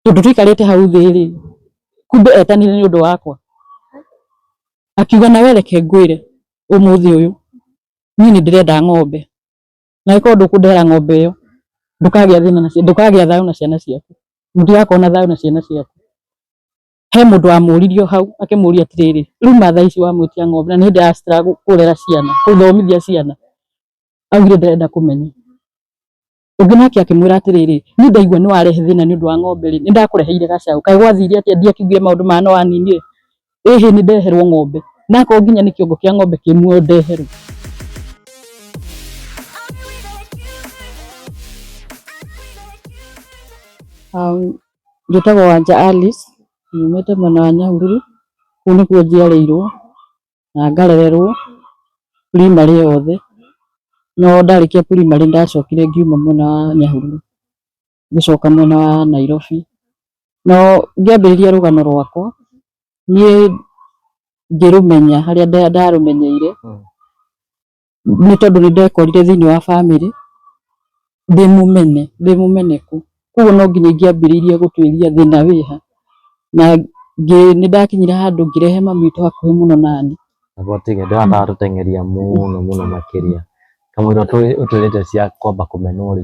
Tondũ tũikarĩte hau thĩ rĩ, kumbe etanire nĩ ũndũ wakwa. Akiuga nawe reke ngwĩre ũmũthĩ ũyũ, niĩ nĩ ndĩrenda ng'ombe. Na angĩkorwo ndũkũndehera ng'ombe ĩyo, ndũkagĩa thĩna na ndũkagĩa thayũ na ciana ciaku. Mũtigakorwo na thayũ na ciana ciaku. He mũndũ wamũririe o hau akĩmũria atĩrĩrĩ, rĩu ma thaa ici wamwĩtia ng'ombe na nĩ hĩndĩ ara struggle kũrera ciana, kũthomithia ciana. Augire ndarenda kũmenya. Ũngĩ nake akĩmwĩra atĩrĩrĩ, niĩ ndaigua nĩ warehe thĩna nĩ ũndũ wa ng'ombe rĩ, nĩ ndakũreheire gacaũ. Kaĩ gwathire atĩa ndiakĩiguire maũndũ maya no waninire? Ĩhĩ nĩ ndeherwo ng'ombe. Na akorwo nginya nĩ kĩongo kĩa ng'ombe kĩ muoyo ndeherwo. Njĩtagwo Wanja Alice, nyumĩte mwena wa Nyahururu, kũu nĩkuo njiarĩirwo na ngarererwo primary yothe, no ndarĩkia primary nĩndacokire ngiuma mwena wa Nyahururu, ngĩcoka mwena wa Nairobi. No ngĩambĩrĩria rũgano rwakwa, niĩ ngĩrũmenya harĩa ndarũmenyeire, nĩ tondũ nĩ ndekorire thĩinĩ wa bamĩrĩ ndĩ mũmene, ndĩ mũmeneku. Koguo no nginya ingĩambĩrĩirie gũtuĩria thĩna wĩha. Na nĩ ndakinyire handũ ngĩrehe mami witũ hakuhĩ mũno naniĩ. Amba ũtige ndĩrataga tũteng'eria mũno mũno makĩria. Kamũira ũtwĩrĩte cia kwamba kũmenwo rĩ,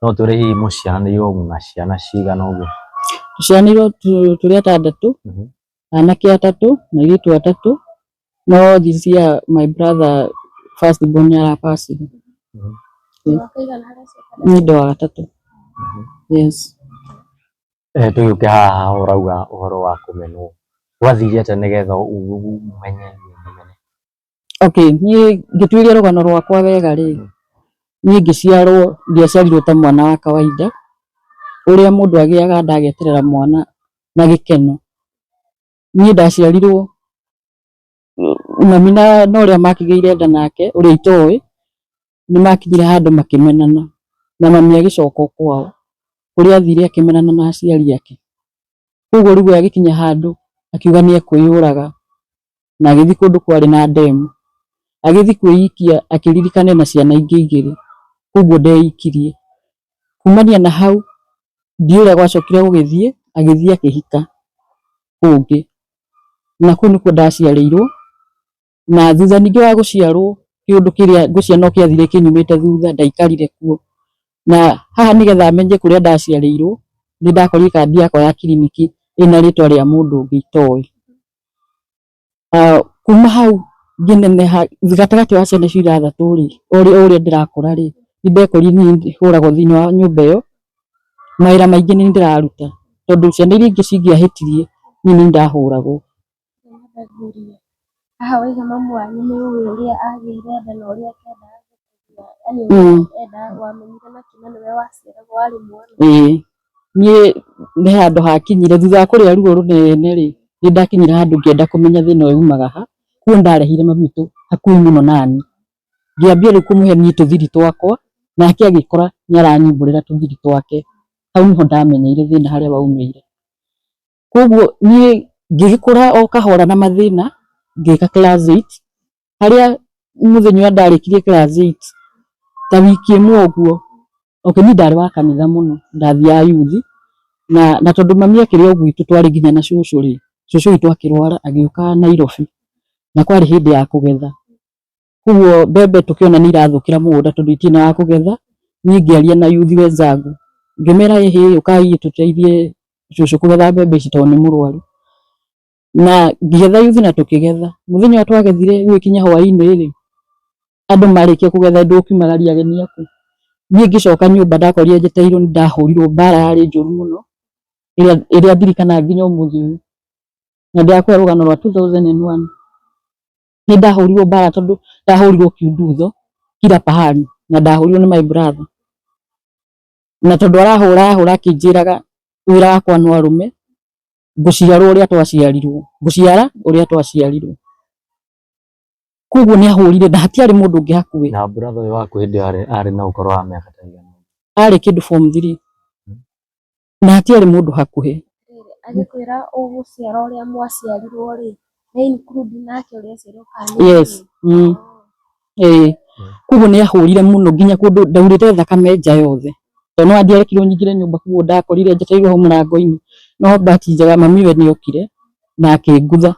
no ũtwĩre hihi mũciaranĩirwo na ciana cigana ũguo? Tũciaranĩirwo tũrĩ atandatũ, anake atatũ na airĩtu atatũ. No this year my brother first born nĩ arapacire. Niĩ ndĩ wa gatatũ. Yes. Tũgĩũke haha ũrauga ũhoro wa kũmenwo, gwathire atĩa nĩgetha ũmenye wĩ mũmene? Okay, niĩ ngĩtuĩria rũgano rwakwa wega rĩ, niĩ ngĩciarwo ndiaciarirwo ta mwana wa kawaida, ũrĩa mũndũ agĩaga nda ageterera mwana na gĩkeno. Niĩ ndaciarirwo mami na ũrĩa makĩgĩire nda nake ũrĩa itoĩ, nĩ makinyire handũ makĩmenana, na mami agĩcoka o kwao, kũrĩa athire akĩmenana na aciari ake. Koguo rĩu we agĩkinya handũ akiuga nĩ ekwĩyũraga, na agĩthiĩ kũndũ kwarĩ na ndemu. Agĩthiĩ kwĩikia akĩririkana ena ciana ingĩ igĩrĩ, koguo ndeikirie. Kumania na hau, ndiũĩ ũrĩa gwacokire gũgĩthiĩ, agĩthiĩ akĩhika kũngĩ. Na kũu nĩkuo ndaciarĩirwo, na thutha ningĩ wa gũciarwo kĩũndũ kĩrĩa ngwĩciria no kĩathire kĩnyumĩte thutha ndaikarire kuo. Na haha nĩgetha menye kũrĩa ndaciarĩirwo, nĩ ndakorire kandi yakwa ya kiriniki ĩna rĩtwa rĩa mũndũ ũngĩ itoĩ. Kuma hau ngĩneneha gatagatĩ wa ciana icio ithathatũ rĩ, o ũrĩa ndĩrakũra rĩ, nĩ ndekorire niĩ hũragwo thĩinĩ wa nyũmba ĩyo, mawĩra maingĩ nĩ niĩ ndĩraruta, tondũ ciana iria ingĩ cingĩahĩtirie niĩ nĩ niĩ ndahũragwo. Haha waiga mamu wanyu nĩ ũĩ ũrĩa agĩire nda na ũrĩa atendaga gũkũgĩa, yani endaga wamenyire na kĩna nĩwe waciaragwo warĩ mwana. Ĩĩ, niĩ nĩ handũ hakinyire thutha wa kũrĩa ruo rũnene rĩ, nĩ ndakinyire handũ ngĩenda kũmenya thĩna ũyũ umaga ha, koguo nĩ ndarehire mami witũ hakuhĩ mũno naniĩ, ngĩambia rĩu kũmũhe niĩ tũthiri twakwa, nake agĩkora nĩ aranyumbũrĩra tũthiri twake, hau nĩho ndamenyeire thĩna harĩa waumĩire. Koguo niĩ ngĩgĩkũra o kahora na mathĩna, ngĩka class eight, harĩa mũthenya ũrĩa ndarĩkirie class eight, ta wiki ĩmwe ũguo, okay niĩ ndarĩ wa kanitha mũno, ndathiaga youth, na tondũ mami akĩrĩ o gwitũ twarĩ nginya na cũcũ rĩ, cũcũ witũ akĩrwara agĩũka Nairobi, na kwarĩ hĩndĩ ya kũgetha. Koguo mbembe tũkĩona nĩ irathũkĩra mũgũnda tondũ itirĩ na wa kũgetha, niĩ ngĩaria na yuthi wenzangu, ngĩmera ĩhĩ ũkai tũteithie cũcũ kũgetha mbembe ici tondũ nĩ mũrwaru. Na ngĩetha yuthi na tũkĩgetha. Mũthenya ũrĩa twagethire gũgĩkinya hwainĩ rĩ, andũ marĩkia kũgetha ndũkiumagaria ageni aku. Niĩ ngĩcoka nyũmba ndakorire njetereirwo nĩ ndahũrirwo mbara yarĩ njũru mũno, ĩrĩa ndirikanaga nginya ũmũthĩ ũyũ. Na ndĩrakũhe rũgano rwa 2001. Nĩ ndahũrirwo mbara tondũ ndahũrirwo kiundutho kila pahali na ndahũrirwo nĩ my brother. Na tondũ arahũra ahũra akĩnjĩraga wĩra wakwa no arũme, ngũciarwo ũrĩa twaciarirwo, ngũciara ũrĩa twaciarirwo. Koguo nĩ ahũrire na hatiarĩ mũndũ ũngĩ hakuhĩ. Na brother ũyũ waku hĩndĩ ĩyo arĩ na ũkũrũ wa mĩaka ta ĩigana? Arĩ kĩndũ form three. Na hatiarĩ mũndũ hakuhĩ. Agĩkwĩra ũgũciara ũrĩa mwaciarirwo rĩ, nĩ include nake ũrĩa aciarirwo kana nĩ Yes. Ĩĩ. Koguo nĩ ahũrire mũno nginya kũndũ ndaurĩte thakame nja yothe. Tondũ no ndiarekirwo nyingĩre nyũmba koguo ndakorire njetereirwo hau mũrango-inĩ. No bahati njega mami we nĩ okire na akĩngutha.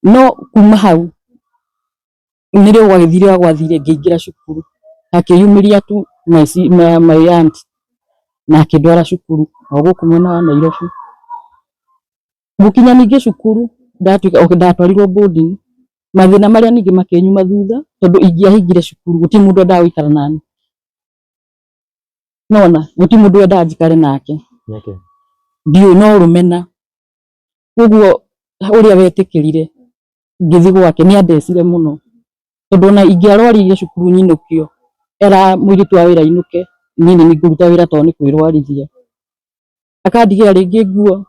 No kuma hau nĩrĩo gwagĩthire ũrĩa gwathire, ngĩingĩra cukuru, akĩyumĩria tu my aunt na akĩndwara cukuru o gũkũ mwena wa Nairobi. Gũkinya ningĩ cukuru ndatuĩka okay, ndatwarirwo boarding, mathĩna marĩa ningĩ makĩnyuma thutha, tondũ ingĩahingire cukuru gũtirĩ mũndũ wendaga gũikara nani, nona gũtirĩ mũndũ wendaga njikare nake. Nĩkĩ? Ndiũĩ, no rũmena. Koguo ũrĩa wetĩkĩrire ngĩthiĩ gwake nĩ andecire mũno, tondũ ona ingĩarwarire cukuru nyinũkio, era mũirĩtu wa wĩra ainũke, niĩ nĩ ngũruta wĩra tondũ nĩ kwĩrwarithia. Akandigĩra rĩngĩ nguo,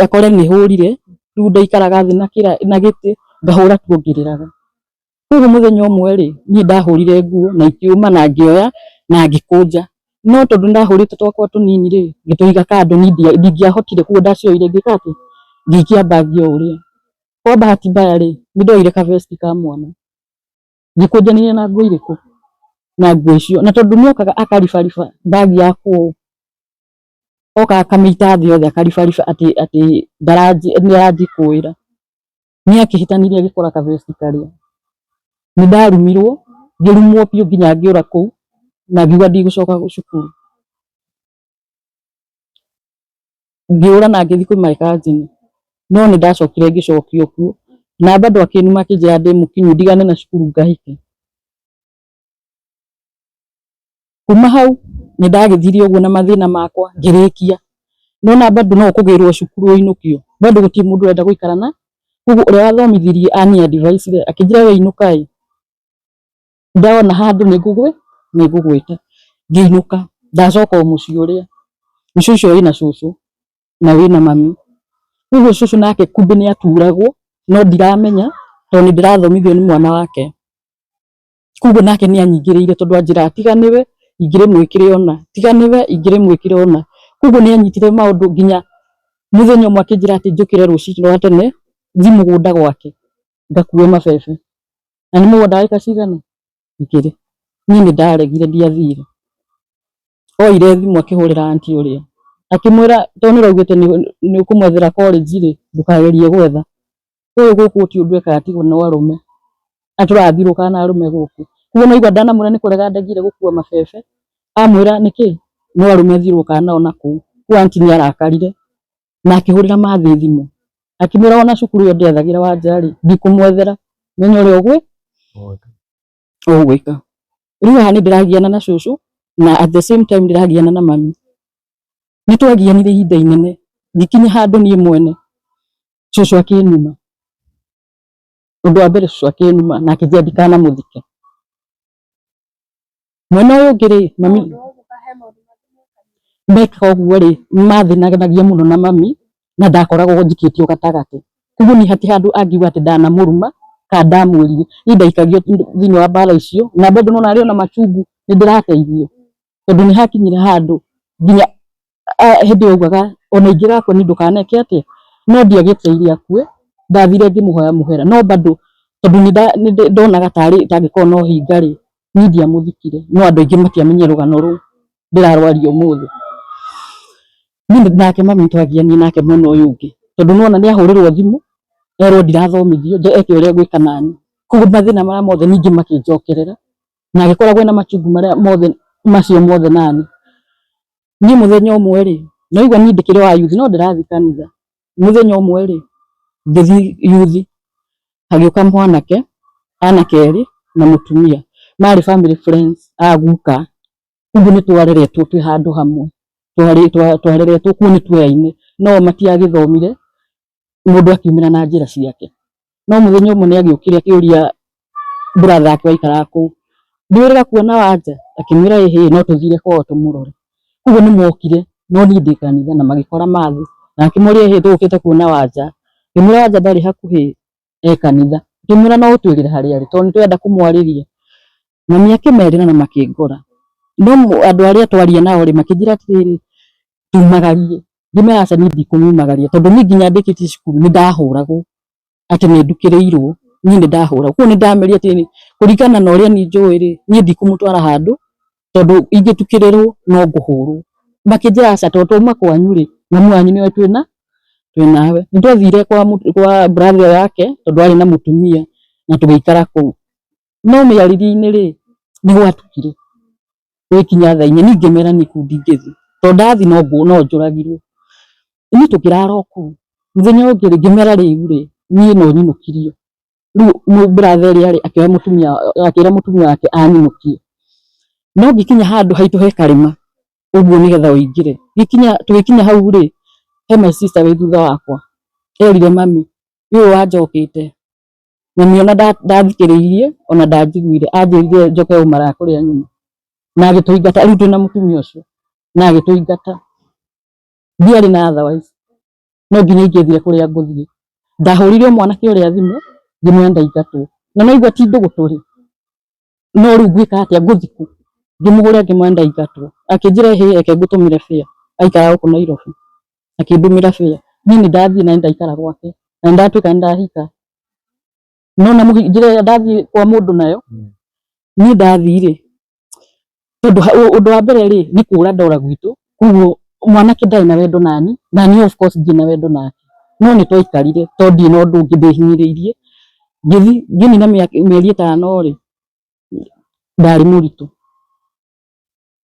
akore nĩ hũrire, rĩu ndaikaraga thĩ na gĩtĩ ngahũra tu ngĩrĩraga. Koguo mũthenya ũmwe rĩ, niĩ ndahũrire nguo na ikĩũma na ngĩoya na ngĩkũnja, no tondũ ndahũrĩte twakwa tũnini rĩ, ngĩtũiga kando, niĩ ndingĩahotire, koguo ndacioire ngĩka atĩ ngĩikia mbagi o ũrĩa. Kwa bahati mbaya rĩ, nĩ ndoire ka vest ka mwana, ngĩkũnjanĩria na nguo irĩkũ, na nguo icio, na tondũ nĩ okaga akaribariba mbagi yakwa ũũ, oka akamĩita thĩ yothe akaribariba atĩ nĩ aranjĩkũĩra. Nĩ akĩhĩtanirie agĩkora ka vest karĩa. Nĩ ndarumirwo, ngĩrumwo biũ nginya ngĩũra kũu na ngiuga ndigũcoka cukuru. Ngĩũra na ngĩthiĩ kwĩ my cousin, no nĩ ndacokire ngĩcokio kuo, na bado akĩnuma akĩnjĩra ndĩ mũkinyu ndigane na cukuru ngahike. Kuma hau nĩ ndagĩthire ũguo na mathĩna makwa ngĩrĩkia, no na bado no ũkũgĩrwo cukuru ũinũkio, bado gũtirĩ mũndũ ũrenda gũikara na koguo ũrĩa wathomithirie ani advice akĩnjĩra we inũka ĩ, ndona handũ nĩ ngũgwĩta. Ngĩinũka, ndacoka o mũciĩ ũrĩa, mũciĩ ũcio wĩna cũcũ na wĩna mami. Koguo cũcũ nake kumbe nĩ aturagwo, no ndiramenya tondũ nĩ ndĩrathomithio nĩ mwana wake. Koguo nake nĩ anyingĩrĩire tondũ anjĩraga tiga nĩwe ingĩrĩmwĩkĩre ũna, tiga nĩwe ingĩrĩmwĩkĩre ũna. Koguo nĩ anyitire maũndũ nginya mũthenya ũmwe akĩnjĩra atĩ njũkĩre rũcinĩ rwa tene thiĩ mũgũnda gwake ngakue mabebe. Na nĩ mũgũnda wa ĩka cigana? Igĩrĩ. Niĩ nĩ ndaregire ndiathire. Oire thimũ akĩhũrĩra aunty ũrĩa, akĩmwĩra tondũ nĩ ũraugĩte nĩ ũkũmwethera college rĩ, ndũkagerie gwetha. Ũyũ gũkũ gũtirĩ ũndũ ekaga tiga no arũme. Na tũrathiũrũrũka na arũme gũkũ. Koguo nĩ aigua ndanamwĩra nĩ kũrega ndegire gũkua mabebe, amwĩra nĩkĩ? No arũme thiũrũrũkaga nao na kũu. Koguo aunty nĩ arakarire na akĩhũrĩra mathĩ thimũ, akĩmwĩra ona cukuru ĩyo ndĩethagĩra Wanja rĩ, ndikũmwethera, menya ũrĩa ũgwĩka. Rĩu haha nĩ ndĩragiana na cũcũ na at the same time ndĩragiana na mami. Nĩ twagianire ihinda inene, ngĩkinya handũ niĩ mwene cũcũ akĩnuma. Ũndũ wa mbere cũcũ akĩnuma na akĩnjĩra ndikanamũthike. Mwena ũyũ ũngĩ rĩ, mami mekaga ũguo rĩ, mathĩnanagia mũno na mami na ndakoragwo njikĩtio gatagatĩ. Koguo niĩ hatirĩ handũ angiuga atĩ ndanamũruma kana ndamwĩrire. Niĩ ndaikagio thĩinĩ wa mbara icio na bado nĩwona arĩ ona machungu nĩ ndĩrateithio. Tondũ nĩ hakinyire handũ nginya hĩndĩ ĩyo augaga ona ingĩgakua niĩ ndũkaneke atĩa, no ndiagĩetereire akue, ndathire ngĩmũhoya mũhera, no bado tondũ nĩ ndonaga tarĩ tangĩkorwo no hinga rĩ, niĩ ndiamũthikire, no andũ aingĩ matiamenyire rũgano rũu ndĩrarwaria ũmũthĩ. Niĩ nake mami nĩtwagianire nake mwena ũyũ ũngĩ, tondũ nĩwona nĩ ahũrĩrwo thimũ erwo ndirathomithio eke ũrĩa egwĩka nani. Koguo mathĩna marĩa mothe ningĩ makĩnjokerera na agĩkoragwo ena machungu marĩa mothe macio mothe nani. Niĩ mũthenya ũmwe rĩ, nĩwaigua niĩ ndĩkĩrĩ wa youth no ndĩrathiĩ kanitha. Mũthenya ũmwe rĩ, ngĩthiĩ youth, hagĩũka mwanake, anake erĩ na mũtumia, marĩ family friends a guka, koguo nĩ twareretwo twĩ handũ hamwe, twareretwo kuo nĩ tuoyaine, no matiagĩthomire, mũndũ akiumĩra na njĩra ciake. No mũthenya ũmwe nĩ agĩũkire akĩũria brother yake waikaraga kũu, ndĩwĩrĩga kuona Wanja? Akĩmwĩra ĩhĩ, no tũthire kwao tũmũrore. Koguo nĩ mokire no niĩ ndĩ kanitha na magĩkora mathĩ na akĩmũria ĩhĩ tũgũkĩte kuona Wanja. Ngĩmwĩra Wanja ndarĩ hakuhĩ e kanitha. Ngĩmwĩra no ũtwĩrĩre harĩa arĩ tondũ nĩ tũrenda kũmwarĩria. Mami akĩmerĩra na makĩngora. No andũ arĩa twaria nao rĩ makĩnjĩra atĩrĩrĩ, tumagarie. Ngĩmera aca niĩ ndikũmumagaria tondũ niĩ nginya ndĩkĩtie cukuru nĩ ndahũragwo atĩ nĩ ndukĩrĩirwo, niĩ nĩ ndahũragwo. Koguo nĩ ndamerire atĩrĩrĩ, kũringana na ũrĩa niĩ njũĩ rĩ, niĩ ndikũmũtwara handũ tondũ ingĩtukĩrĩrwo no ngũhũrwo. Makĩnjĩra aca tondũ twauma kwanyu rĩ, Mamu wanyu nĩwe twĩna twĩnawe. Nĩ twathire kwa brother yake tondũ arĩ na mũtumia na tũgĩikara kũu. No mĩarĩrie-inĩ rĩ, nĩ gwatukire gũgĩkinya thaa 4, niĩ ngĩmera niĩ kũu ndingĩthiĩ tondũ ndathiĩ no njũragirwo. Niĩ tũkĩrara o kũu. Mũthenya ũyũ ũngĩ rĩ, ngĩmera rĩu rĩ, niĩ no nyinũkirio. Rĩu brother ĩrĩa rĩ, akĩoya mũtumia, akĩra mũtumia wake anyinũkie. No ngĩkinya handũ haitũ he karĩma ũguo nĩgetha ũingĩre. Gĩkinya tũgĩkinya hau rĩ, he my sister wĩ thutha wakwa erire mami ũyũ wanjokete. Mami ona ndathikĩrĩirie ona ndanjiguire, anjĩrire njoke ũmaraya kũrĩa nyuma. Na agĩtũingata rĩu twĩna mũtumia ũcio, na agĩtũingata. Ndiarĩ na otherwise, no nginya ingĩthire kũrĩa ngũthiĩ. Ndahũrĩire mwanake ũrĩa thimũ ngĩmwĩra ndaingatwo, na no igua ti ndũgũ tũrĩ, no rĩu ngwĩka atĩa, ngũthiĩ kũ? Ngĩmũhũrĩra ngĩmwĩra ndaingatwo, akĩnjĩra ĩhĩ reke ngũtũmĩre fare, aikaraga gũkũ Nairobi, akĩndũmĩra fare. Niĩ nĩ ndathiĩ na nĩ ndaikara gwake na nĩ ndatuĩka nĩ ndahika. No na njĩra ĩrĩa ndathiĩ kwa mũndũ nayo, niĩ ndathiĩ rĩ, tondũ ũndũ wa mbere rĩ, nĩ kũra ndora gwitũ, koguo mwanake ndarĩ na wendo nani, na niĩ of course ndirĩ na wendo nake. No nĩ twaikarire tondũ ndirĩ na ũndũ ũngĩ ndĩhinyĩrĩirie. Ngĩthiĩ ngĩnina mĩeri 5 rĩ, ndarĩ mũritũ.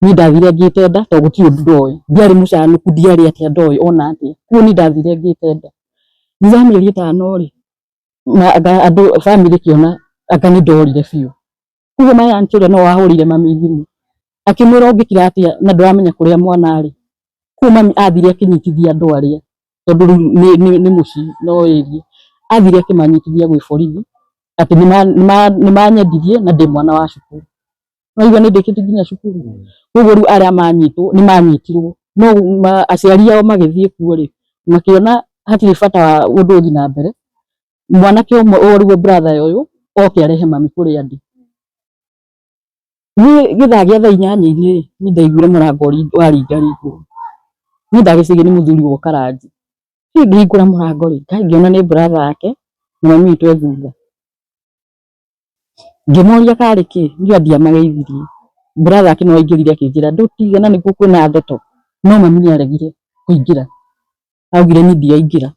Niĩ ndathire ngĩte nda tondũ gũtirĩ ũndũ ndoĩ, ndiarĩ mũcanũku, ndiarĩ atĩa ndoĩ ona atĩa. Koguo niĩ ndathire ngĩte nda. Thutha wa mĩeri 5 rĩ, andũ bamĩrĩ ĩkĩona anga nĩ ndorire biũ. Koguo my aunt ũrĩa no wahũrĩire mami thimũ akĩmwĩra ũngĩkira atĩa na ndũramenya kũrĩa mwana arĩ. Koguo mami athire akĩnyitithia andũ arĩa tondũ rĩu nĩ mũciĩ no ĩrie. Athire akĩmanyitithia gwĩ borithi atĩ nĩ manyendirie na ndĩ mwana wa cukuru. No igua nĩ ndĩkĩtie nginya cukuru. Koguo rĩu arĩa manyitwo nĩ manyitirwo, no aciari ao magĩthiĩ kuo rĩ, makĩona hatirĩ bata wa ũndũ ũthiĩ na mbere. Mwanake ũmwe o rĩu brother ũyũ oke arehe mami kũrĩa ndĩ. Niĩ gĩthaa gĩa thaa 8-inĩ rĩ, niĩ ndaiguire mũrango waringaringwo. Niĩ ndagĩciria nĩ mũthuri woka ranji. Niĩ ngĩhingũra mũrango rĩ, ngĩona nĩ brother yake na mami witũ e thutha. Ngĩmoria karĩ kĩ, niĩ ndiamageithirie. Brother yake nĩwe waingĩrire akĩnjĩra ndũtige na nĩkuo kwĩna ndeto. No mami nĩ aregire kũingĩra. Augire niĩ ndiraingĩra.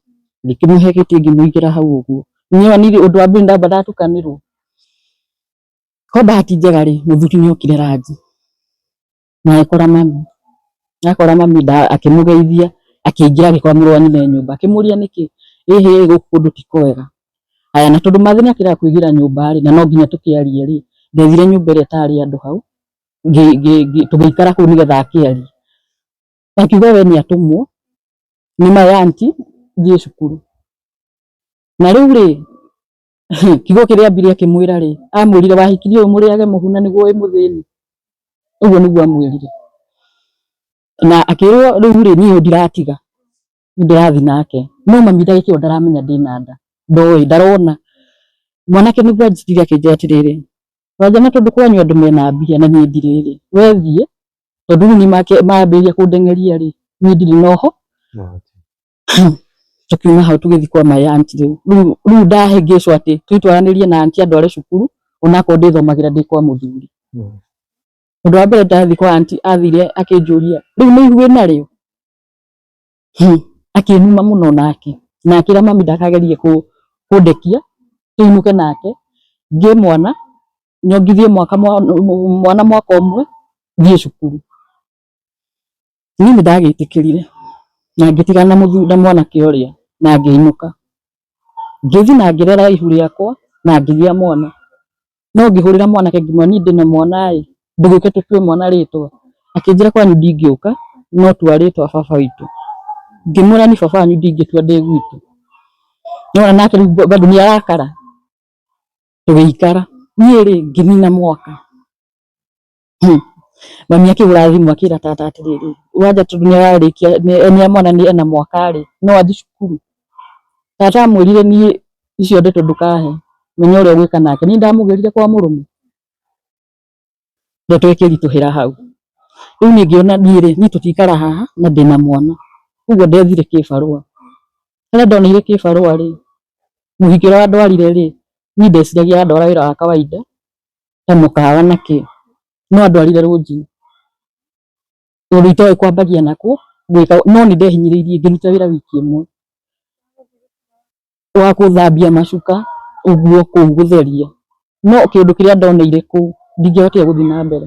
Ngĩkĩmũhe gĩtĩ ngĩmũigĩra hau ũguo. Niĩ ũndũ wa mbere ndamba ndatukanĩrwo. Ko bahati njega rĩ, mũthuri nĩ okire ranji na agĩkora mami. Akora mami akĩmũgeithia, akĩingĩra agĩkora mũrũ wa nyina e nyũmba. Akĩmũria nĩkĩ, ĩhĩ gũkũ kũndũ ti kwega. Haya na tondũ mathĩ nĩ akĩrega kũingĩra nyũmba rĩ, na no nginya tũkĩarie rĩ, ndethire nyũmba ĩrĩa ĩtarĩ andũ hau, tũgĩikara kũu nĩgetha akĩarie. Akiuga we nĩ atũmwo nĩ my aunty thiĩ cukuru. Na rĩu rĩ, kiugo kĩrĩa ambire akĩmwĩra rĩ, amwĩrire wahikirie ũyũ mũrĩage mũhu na nĩguo wĩ mũthĩni. Ũguo nĩguo amwĩrire. Na akĩrwo rĩu rĩ, niĩ ũyũ ndiratiga, niĩ ndĩrathiĩ nake. No mami ndagĩka ĩyo ndaramenya ndĩna nda, ndoĩ, ndarona. Mwanake nĩguo anjĩtire akĩnjĩra atĩrĩrĩ, Wanja na tondũ kwanyu andũ mena mbia na niĩ ndirĩ rĩ, we thiĩ, tondũ rĩu niĩ mambĩrĩria kũndengeria rĩ, niĩ ndirĩ na ũho. Tukiuma hau tũgĩthiĩ kwa my aunty rĩu. Rĩu ndahĩngĩcwo atĩ twĩtwaranĩrie na aunty andware cukuru onakorwo ndĩthomagĩra ndĩ kwa mũthuri. Ũndũ wa mbere ndathiĩ kwa aunty athire akĩnjũria rĩu nĩ ihu wĩnarĩo? Akĩnuma mũno nake na akĩra mami ndakagerie kũndekia tũinũke nake ngĩe mwana nyongithie mwana mwaka ũmwe thiĩ cukuru. Niĩ nĩ ndagĩtĩkĩrire na ngĩtigana na mwanake ũrĩa na ngĩinũka. Ngĩthiĩ na ngĩrera ihu rĩakwa na ngĩgĩa mwana. No ngĩhũrĩra mwanake ngĩmwĩra niĩ ndĩna mwana ĩ, ndũgĩũke tũtue mwana rĩtwa. Akĩnjĩra kwanyu ndingĩũka no tua rĩtwa baba witũ. Ngĩmwĩra niĩ baba wanyu ndingĩtua ndĩ gwitũ. Nĩwona nake rĩu bado nĩ arakara. Tũgĩikara. Niĩ rĩ ngĩnina mwaka. Mami akĩhũra thimũ akĩra tata atĩrĩrĩ, wanja tondũ nĩ ararĩkia nĩ mwana nĩ ena mwaka rĩ, no athiĩ cukuru. Tata amwĩrire niĩ icio ndeto ndũkahe, menya ũrĩa ũgwĩka nake. Niĩ ndamũgĩrire kwa mũrũme. Ndeto ĩkĩritũhĩra hau. Rĩu niĩ ngĩona niĩ rĩ, niĩ tũtikara haha na ndĩna mwana. Ũguo ndethire kĩbarũa. Harĩa ndoneire kĩbarũa rĩ, mũhiki ũrĩa wandwarire rĩ, niĩ ndeciragia arandwara wĩra wa kawaida ta mũkawa na kĩ, no andwarire rũnji. Tondũ itoĩ kwambagia nakũ Gwĩka no nĩ ndehinyĩrĩirie ngĩruta wĩra wiki ĩmwe wa gũthambia macuka ũguo kũu gũtheria, no kĩndũ kĩrĩa ndoneire kũu ndingĩahotire gũthiĩ na mbere.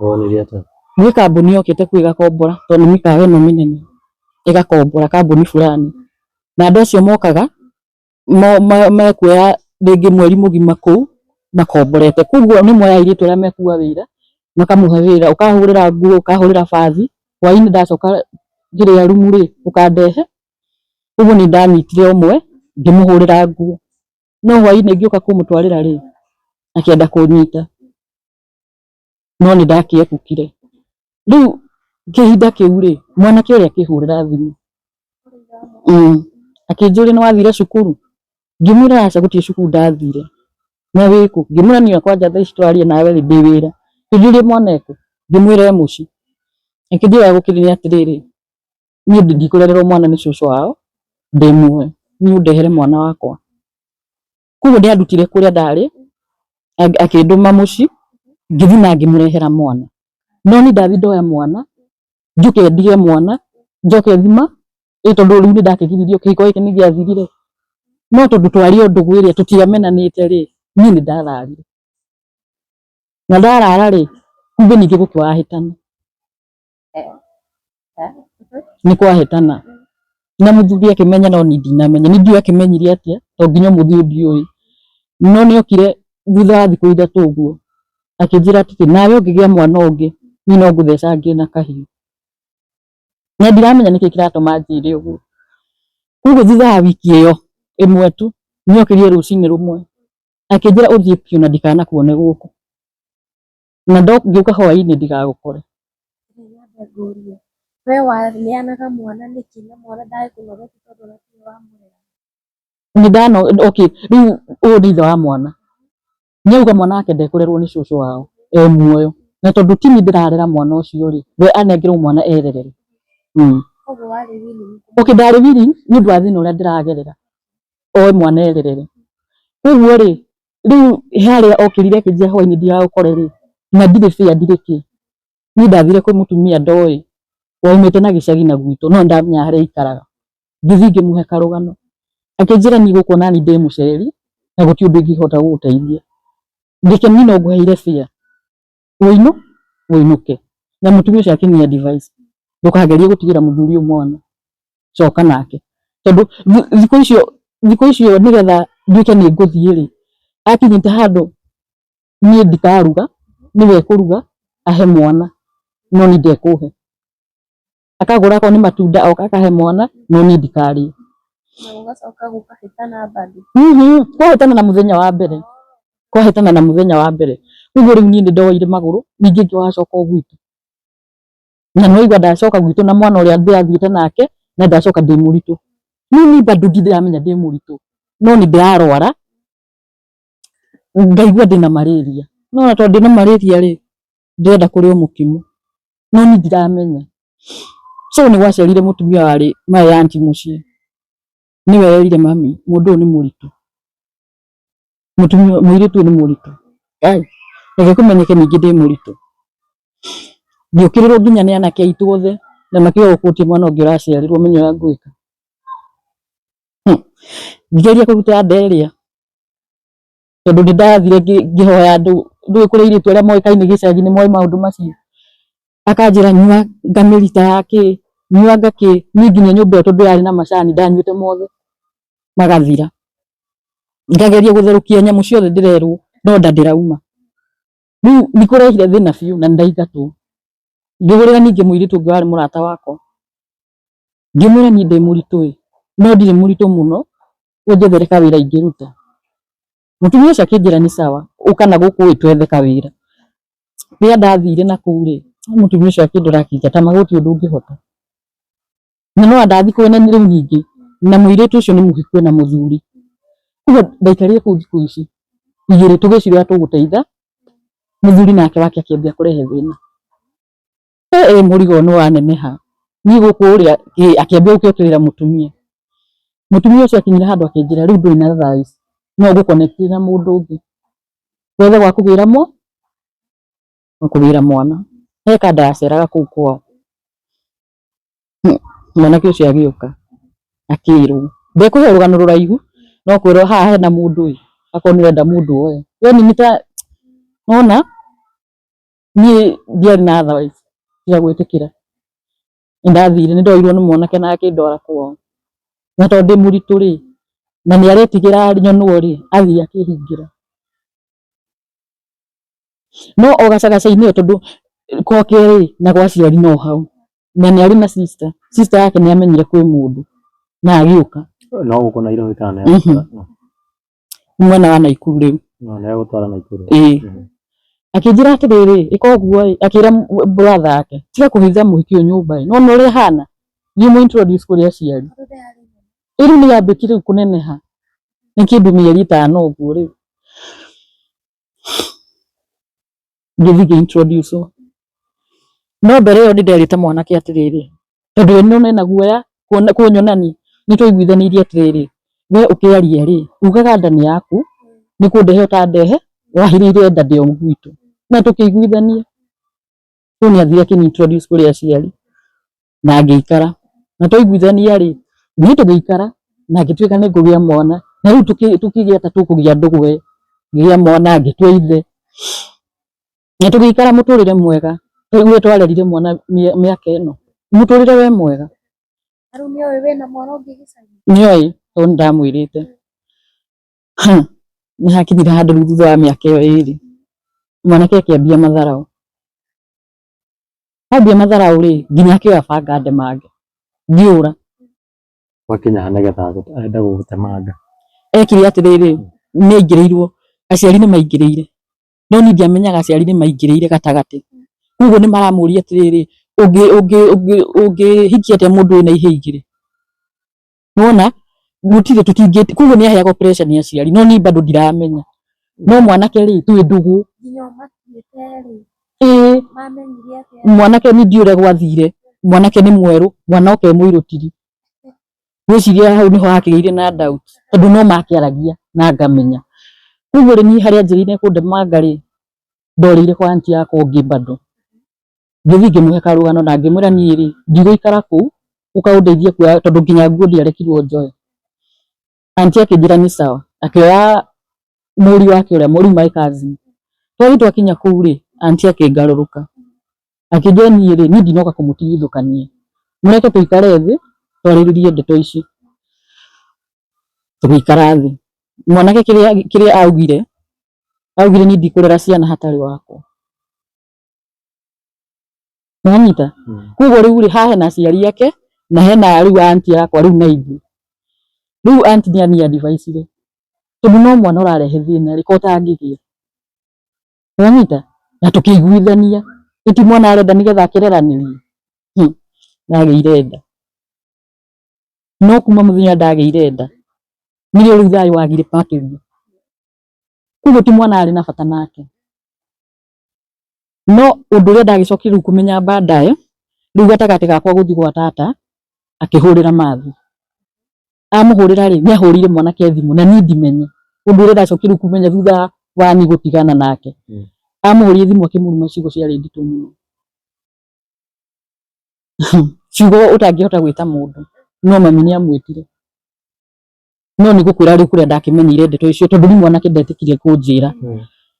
Wonire atĩa? Gwĩ kambuni yokĩte kũu ĩgakombora, tondũ nĩ mĩkawa ĩno mĩnene ĩgakombora kambuni fulani, na andũ acio mokaga mekuoya rĩngĩ mweri mũgima kũu makomborete, koguo nĩ moyaga airĩtu arĩa mekuga wĩra makamũhe wĩra, ũkahũrĩra nguo, ũkahũrĩra bathi, hwainĩ ndacoka ngĩrĩa rumu rĩ ũkandehe. Koguo nĩ ndanyitire ũmwe ngĩmũhũrĩra nguo, no hwainĩ ngĩũka kũmũtwarĩra rĩ akĩenda kũnyita, no nĩ ndakĩebukire. Rĩu kĩhinda kĩu rĩ mwanake ũrĩa akĩhũrĩra thimũ akĩnjũria nĩ wathire cukuru, ngĩmwĩra aca gũtirĩ cukuru ndathire. Na wĩkũ? Ngĩmwĩra niĩ kwanja thaa ici twaria nawe rĩ ndĩ wĩra. Akĩnjũria mwana ekũ? Ngĩmwĩra e mũciĩ. Akĩnjĩra gũkĩrĩ atĩrĩrĩ, niĩ ndikũrererwo mwana nĩ cũcũ wao ndĩ muoyo, niĩ ũndehere mwana wakwa. Koguo nĩ andutire kũrĩa ndarĩ akĩndũma mũciĩ ngĩthiĩ na ngĩmũrehera mwana. No niĩ ndathiĩ ndoya mwana njũke ndige mwana njoke thima ĩ tondũ rĩu nĩ ndakĩgiririo kĩhiko gĩkĩ nĩ gĩathirire. No tondũ twarĩ o ndũgũ ĩrĩa tũtiamenanĩte rĩ, niĩ nĩ ndararire. Na ndarara rĩ, kumbe ningĩ gũkĩwahĩtana. Nĩ kwahĩtana. Na mũthuri akĩmenya no niĩ ndinamenya. Niĩ ndiũĩ akĩmenyire atĩa to nginya ũmũthĩ ũyũ ndiũĩ. No nĩ okire thutha wa thikũ ithatũ ũguo akĩnjĩra atĩrĩ, nawe ũngĩgĩa mwana ũngĩ niĩ no ngũthecangie na kahiũ. Na ndiramenya nĩkĩ kĩratũma anjĩre ũguo. Koguo thutha wa wiki ĩyo ĩmwe tu nĩ okĩrire rũcinĩ rũmwe akĩnjĩra ũthiĩ biũ na ndikanakuone gũkũ. Na ngĩũka hwainĩ ndigagũkore. Nyambe ngũrie, we waneanaga mwana nĩkĩ na mwana ndagĩkũnogetie tondũ ona tiwe wamũrera? Nĩ ndano okay, rĩu ũyũ nĩ ithe wa mwana. Nĩ auga mwana wake ndekũrerwo nĩ cũcũ wao e muoyo. Na tondũ ti niĩ ndĩrarera mwana ũcio rĩ, we anengerwo mwana ererere. Koguo warĩ willing? Okay, ndarĩ willing nĩ ũndũ wa thĩna ũrĩa ndĩragerera. Oe mwana ererere. Koguo rĩ, rĩu harĩa okĩrire akĩnjĩra hwainĩ ndigagũkore rĩ, na ndirĩ bĩa ndirĩ kĩ. Niĩ ndathire kwĩ mũtumia ndoĩ waumĩte na gĩcagi na gwitũ no ndamenyaga harĩa aikaraga. Ngĩthiĩ ngĩmũhe karũgano. Akĩnjĩra niĩ gũkũ onani ndĩ mũceri na gũtirĩ ũndũ ingĩhota gũgũteithia. Ndĩke niĩ no ngũheire bĩa ũinũ ũinũke. Na mũtumia ũcio akĩni advice ndũkagerie gũtigĩra mũthuri ũyũ mwana, coka nake. Tondũ thikũ icio nĩgetha nduĩke nĩ ngũthiĩ rĩ, akinyĩte handũ niĩ ndikaruga, nĩwe ekũruga ahe mwana no niĩ ndekũhe. Akagũra akorwo nĩ matunda oka akahe mwana no niĩ ndikarĩe. Na gũgacoka gũkahĩtana bado? Kwahĩtana na mũthenya wa mbere. Kwahĩtana na mũthenya wa mbere. Koguo rĩu niĩ nĩ ndoire magũrũ ningĩ ngĩwacoka o gwitũ. Na nĩ waigua ndacoka gwitũ na mwana ũrĩa ndĩrathiĩte nake na ndacoka ndĩ mũritũ. Rĩu niĩ bado ndiramenya ndĩ mũritũ no nĩ ndĩrarwara ngaigua ndĩna malaria. No ona tondũ ndĩna malaria rĩ, ndĩrenda kũrĩa mũkimo no niĩ ndiramenya. So nĩ gwacerire mũtumia warĩ my auntie mũciĩ, nĩwe werire mami mũndũ ũyũ nĩ mũritũ, mũtumia mũirĩtu ũyũ nĩ mũritũ. Ai, reke kũmenyeke ningĩ ndĩ mũritũ. Ngĩũkĩrĩrwo nginya nĩ anake aitũ othe na makiuga gũkũ gũtirĩ mwana ũngĩ ũraciarirwo menye ũrĩa ngwĩka. Ngĩgeria kũruta nda ĩrĩa tondũ nĩ ndathire ngĩhoya andũ, ndũĩ kũrĩ airĩtu arĩa moĩkaine gĩcagi nĩ moĩ maũndũ macio. Akanjĩra nyua ngamĩrita ya kĩ, nyua ngakĩ, niĩ nginya nyũmba ĩyo tondũ yarĩ na macani ndanyuĩte mothe magathira. Ngageria gũtherũkia nyamũ ciothe ndĩrerwo no nda ndĩrauma. Rĩu nĩ kũrehire thĩna biũ na nĩ ndaingatwo. Ngĩhũrĩra ningĩ mũirĩtu ũngĩ warĩ mũrata wakwa, ngĩmwĩra niĩ ndĩ mũritũ ĩ, no ndirĩ mũritũ mũno, ũnjethere kawĩra ingĩruta. Mũtumia ũcio akĩnjĩra nĩ sawa, ũka na gũkũ ĩ twethe kawĩra. Rĩrĩa ndathire na kũu rĩ, mũtumia ũcio akĩndora akĩnjĩra ta ma gũtirĩ ũndũ ũngĩhota. Na no ndathiĩ kwene rĩu ningĩ na mũirĩtu ũcio nĩ mũhiku ena mũthuri. Koguo ndaikarire kũu thikũ ici igĩrĩ tũgĩciria ũrĩa tũgũteitha mũthuri nake wake akĩambia kũrehe thĩna. Ĩ mũrigo nĩ waneneha, niĩ gũkũ ũrĩa akĩambia gũkĩũkĩrĩra mũtumia. Mũtumia ũcio akinyire handũ akĩnjĩra rĩu ndũrĩ na thaa ici, no ngũ connect na mũndũ ũngĩ wethe gwa kũgĩra kũgĩra mwana. He kanda yaceraga kũu kwao. Mwanake ũcio agĩũka akĩrwo ndekũhe rũgano rũraihu no kwĩrwo haha hena mũndũ ĩ akorwo nĩ ũrenda mũndũ oe yani nĩ ta nona niĩ ndiarĩ na otherwise tiga gwĩtĩkĩra. Nĩndathire nĩndoirwo nĩ mwanake na akĩndwara kwao na tondũ ndĩ mũritũ rĩ na nĩ aretigĩra nyonwo rĩ athiĩ akĩhingĩra no o gacagaca-inĩ ĩyo tondũ gwake rĩ na gwa aciari no hau na nĩ arĩ na sister sister yake nĩ amenyire kwĩ mũndũ na agĩũka. No gũkũ Nairobi kana nĩ Mwena wa Naikuru rĩu. No nĩ agũtwara Naikuru. Ĩĩ. Akĩnjĩra atĩrĩrĩ ĩka ũguo ĩ akĩra brother yake tiga kũhitha mũhiki ũyũ nyũmba ĩ nĩwona ũrĩa ahana thiĩ ũmũ introduce kũrĩ aciari. Ĩ rĩu nĩ yambĩtie rĩu kũneneha nĩ kĩndũ mĩeri ĩtano ũguo rĩu. Ngĩthiĩ ngĩ introduce wo. No mbere ĩyo nĩ nderĩte mwanake atĩrĩrĩ tondũ we nĩwona ena guoya kũnyonania nĩ twaiguithanĩirie atĩrĩrĩ we ũkĩaria rĩ ugaga nda nĩ yaku nĩ kũndehe ũtandehe wahithĩire nda ndĩ o gwitũ na tũkĩiguithania. Rĩu nĩ athire akĩmũ introduce kũrĩ aciari na ngĩikara na twaiguithania rĩ niĩ tũgĩikara na ngĩtuĩka nĩ ngũgĩa mwana na rĩu tũkĩgĩa ta tũkũgĩa ndũgũ we ngĩgĩa mwana ngĩtua ithe na tũgĩikara mũtũrĩre mwega rĩu twarerire mwana mĩaka ĩno mũtũrĩre we mwega. Rĩu nĩoĩ wĩna mwana ũngĩ gĩcagi? Nĩoĩ tondũ nĩ ndamwĩrĩte. Nĩ hakinyire handũ rĩu thutha wa mĩaka ĩyo ĩrĩ mwanake akĩambia matharaũ ambia matharaũ rĩ nginya akĩoya banga ndemange ngĩũra. Gwakinya ha nĩgetha ende gũgũtemanga? Ekire atĩrĩrĩ nĩ aingĩrĩirwo aciari nĩ maingĩrĩire no niĩ ndiamenyaga aciari nĩ maingĩrĩire gatagatĩ koguo nĩ maramũria atĩrĩrĩ ũngĩhikia atĩa mũndũ wĩna ihĩĩ igĩrĩ nĩwona gũtirĩ tũtingĩ koguo nĩ aheagwo pressure nĩ aciari no niĩ bado ndiramenya no mwanake rĩ twĩ ndũgũ. Nginya ũmakuĩte rĩ ĩĩ mamenyire atĩa? Mwanake niĩ ndiũĩ ũrĩa gwathire mwanake nĩ mwerũ mwana oke e mũirũ tiri ngwĩciria hau nĩho hakĩgĩire na doubt tondũ no makĩaragia na ngamenya koguo rĩ niĩ harĩa anjĩrĩire kũndemanga rĩ ndorĩire kwa aunty yakwa ũngĩ bado ngĩthiĩ ngĩmũhe karũgano na ngĩmwĩra niĩ rĩ ndigũikara kũu ũka ũndeithie kuoya tondũ nginya nguo ndiarekirwo njoe. Aunty akĩnjĩra nĩ sawa akĩoya mũriũ wake ũrĩa rĩu my cousin twathiĩ twakinya kũu rĩ aunty akĩngarũrũka akĩnjĩra niĩ rĩ niĩ ndinoka kũmũtigithũkania mũreke tũikare thĩ twarĩrĩrie ndeto ici. Tũgĩikara thĩ mwanake kĩrĩa augire augire niĩ ndikũrera ciana hatarĩ wakwa nĩwanyita. Koguo rĩu rĩ haha hena aciari ake na hena rĩu aunty yakwa rĩu na ithuĩ rĩu aunty nĩ ani advice ire tondũ no mwana ũrarehe thĩna rĩ ko ũtangĩgĩa nĩwanyita na tũkĩiguithania ĩti mwana arenda nĩgetha akĩreranĩrie ndagĩire nda no kuma mũthenya ndagĩire nda nĩrĩo rĩu thayũ wagire makĩria koguo ti mwana arĩ na bata nake. No ũndũ ũrĩa ndagĩcokire rĩu kũmenya baadaye rĩu gatagatĩ gakwa gũthiĩ gwa tata akĩhũrĩra mathi amũhũrĩra rĩ nĩ ahũrĩire mwanake thimũ na niĩ ndimenye ũndũ ũrĩa ndacokire rĩu kũmenya thutha wa niĩ gũtigana nake. Amũhũrĩire thimũ akĩmũruma ciugo ciarĩ nditũ mũno ciugo ũtangĩhota gwĩta mũndũ no mami nĩ amwĩtire no nĩ ngũkwĩra rĩu kũrĩa ndakĩmenyeire ndeto icio tondũ rĩu mwanake ndetĩkirie kũnjĩra.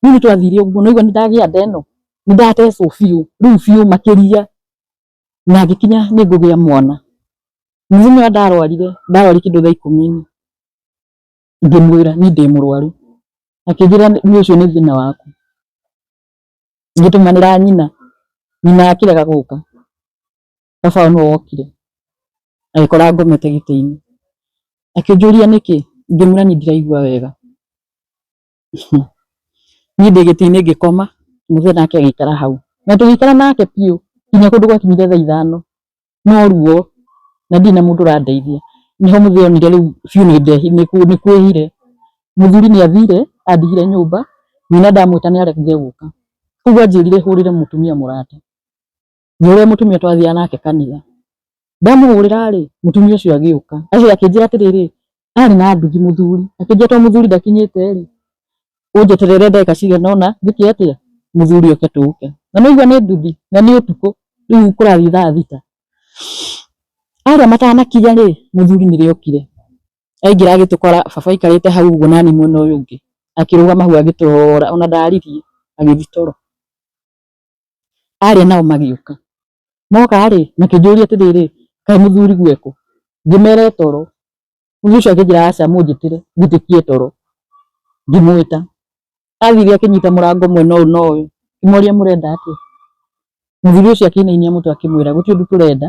Rĩu nĩ twathire ũguo naigua nĩ ndagĩa nda ĩno nĩ ndatecwo biũ rĩu biũ makĩria na ngĩkinya nĩ ngũgĩa mwana. Mũthenya ũrĩa ndarwarire ndarwarire kĩndũ thaa ikũmi ngĩmwĩra niĩ ndĩ mũrwaru akĩnjĩra niĩ ũcio nĩ thĩna waku. Ngĩtũmanĩra nyina nyina akĩrega gũka baba wao nĩwe wokire agĩkora ngomete gĩtĩ-inĩ akĩnjũria nĩkĩ ngĩmwĩra niĩ ndiraigua wega. Niĩ ndĩ gĩtĩ-inĩ ngĩkoma mũthee nake agĩikara hau na tũgĩikara nake biũ nginya kũndũ gwakinyire thaa ithano no ruo na ndirĩ na mũndũ ũrandeithia. Nĩho mũthee onire rĩu biũ nĩ kwĩhire. Mũthuri nĩ athire andigire nyũmba nyina ndamwĩta nĩ aregire gũka koguo anjĩrire hũrĩre mũtumia mũrata ngĩhũrĩra mũtumia twathiaga nake kanitha ndamũhũrĩra rĩ mũtumia ũcio agĩũka acio akĩnjĩra atĩrĩrĩ arĩ na nduthi mũthuri akĩnjĩra to mũthuri ndakinyĩte rĩ ũnjeterere ndagĩka cigana ũna njĩke atĩa mũthuri oke tũke na nĩwaigua nĩ nduthi na nĩ ũtukũ rĩu kũrathiĩ thaa thita. Arĩa matanakinya rĩ, mũthuri nĩrĩo okire aingĩra agĩtũkora baba aikarĩte hau ũguo nani mwena ũyũ ũngĩ, akĩrũgama hau agĩtũrora, ona ndaririe, agĩthiĩ toro. Arĩa nao magĩũka, moka rĩ, makĩnjũria atĩrĩrĩ, kaĩ mũthuri gwekũ? Ngĩmera e toro. Mũthuri ũcio akĩnjĩra aca mũnjĩtĩre njĩtĩkie toro. Ngĩmwĩta, athire akĩnyita mũrango mwena ũyũ na ũyũ, ngĩmoria mũrenda atĩa? Mũthuri ũcio akĩinainia mũtwe akĩmwĩra gũtirĩ ũndũ tũrenda,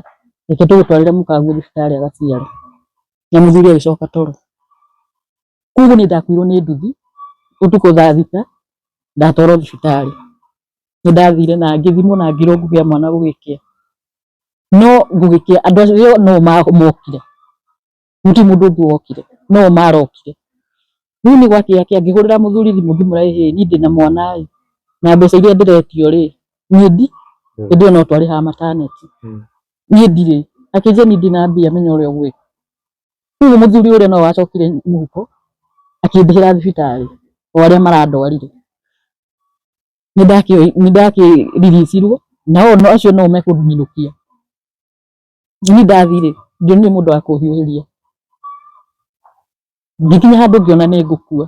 reke tũgũtwarĩre mũkaguo thibitarĩ agaciare. Na mũthuri agĩcoka toro. Koguo niĩ ndakuirwo nĩ nduthi ũtukũ thaa 6, ndatwarwo thibitarĩ. Nĩ ndathire na ngĩthimwo na ngĩrwo ngũgĩa mwana gũgĩkĩa. No gũgĩkĩa andũ acio no mokire, gũtirĩ mũndũ ũngĩ wokire, no marokire. Rĩu nĩ gwakĩa kĩa ngĩhũrĩra mũthuri thimũ ngĩmwĩra ĩhĩ niĩ ndĩna mwana ĩ, na mbeca iria ndĩretio rĩ, niĩ ndi hĩndĩ ĩyo no twarĩhaga maternity, niĩ ndirĩ. Akĩnjĩra niĩ ndina mbia menya ũrĩa ũgwĩka. Rĩu mũthuri ũrĩa no wacokire mũhuko akĩndĩhĩra thibitarĩ o arĩa marandwarire. Nĩ ndakĩriricirwo nao acio no mekũnyinũkia. Niĩ ndathire ndionire mũndũ wa kũhiũhĩria. Ngĩkinya handũ ngĩona nĩ ngũkua,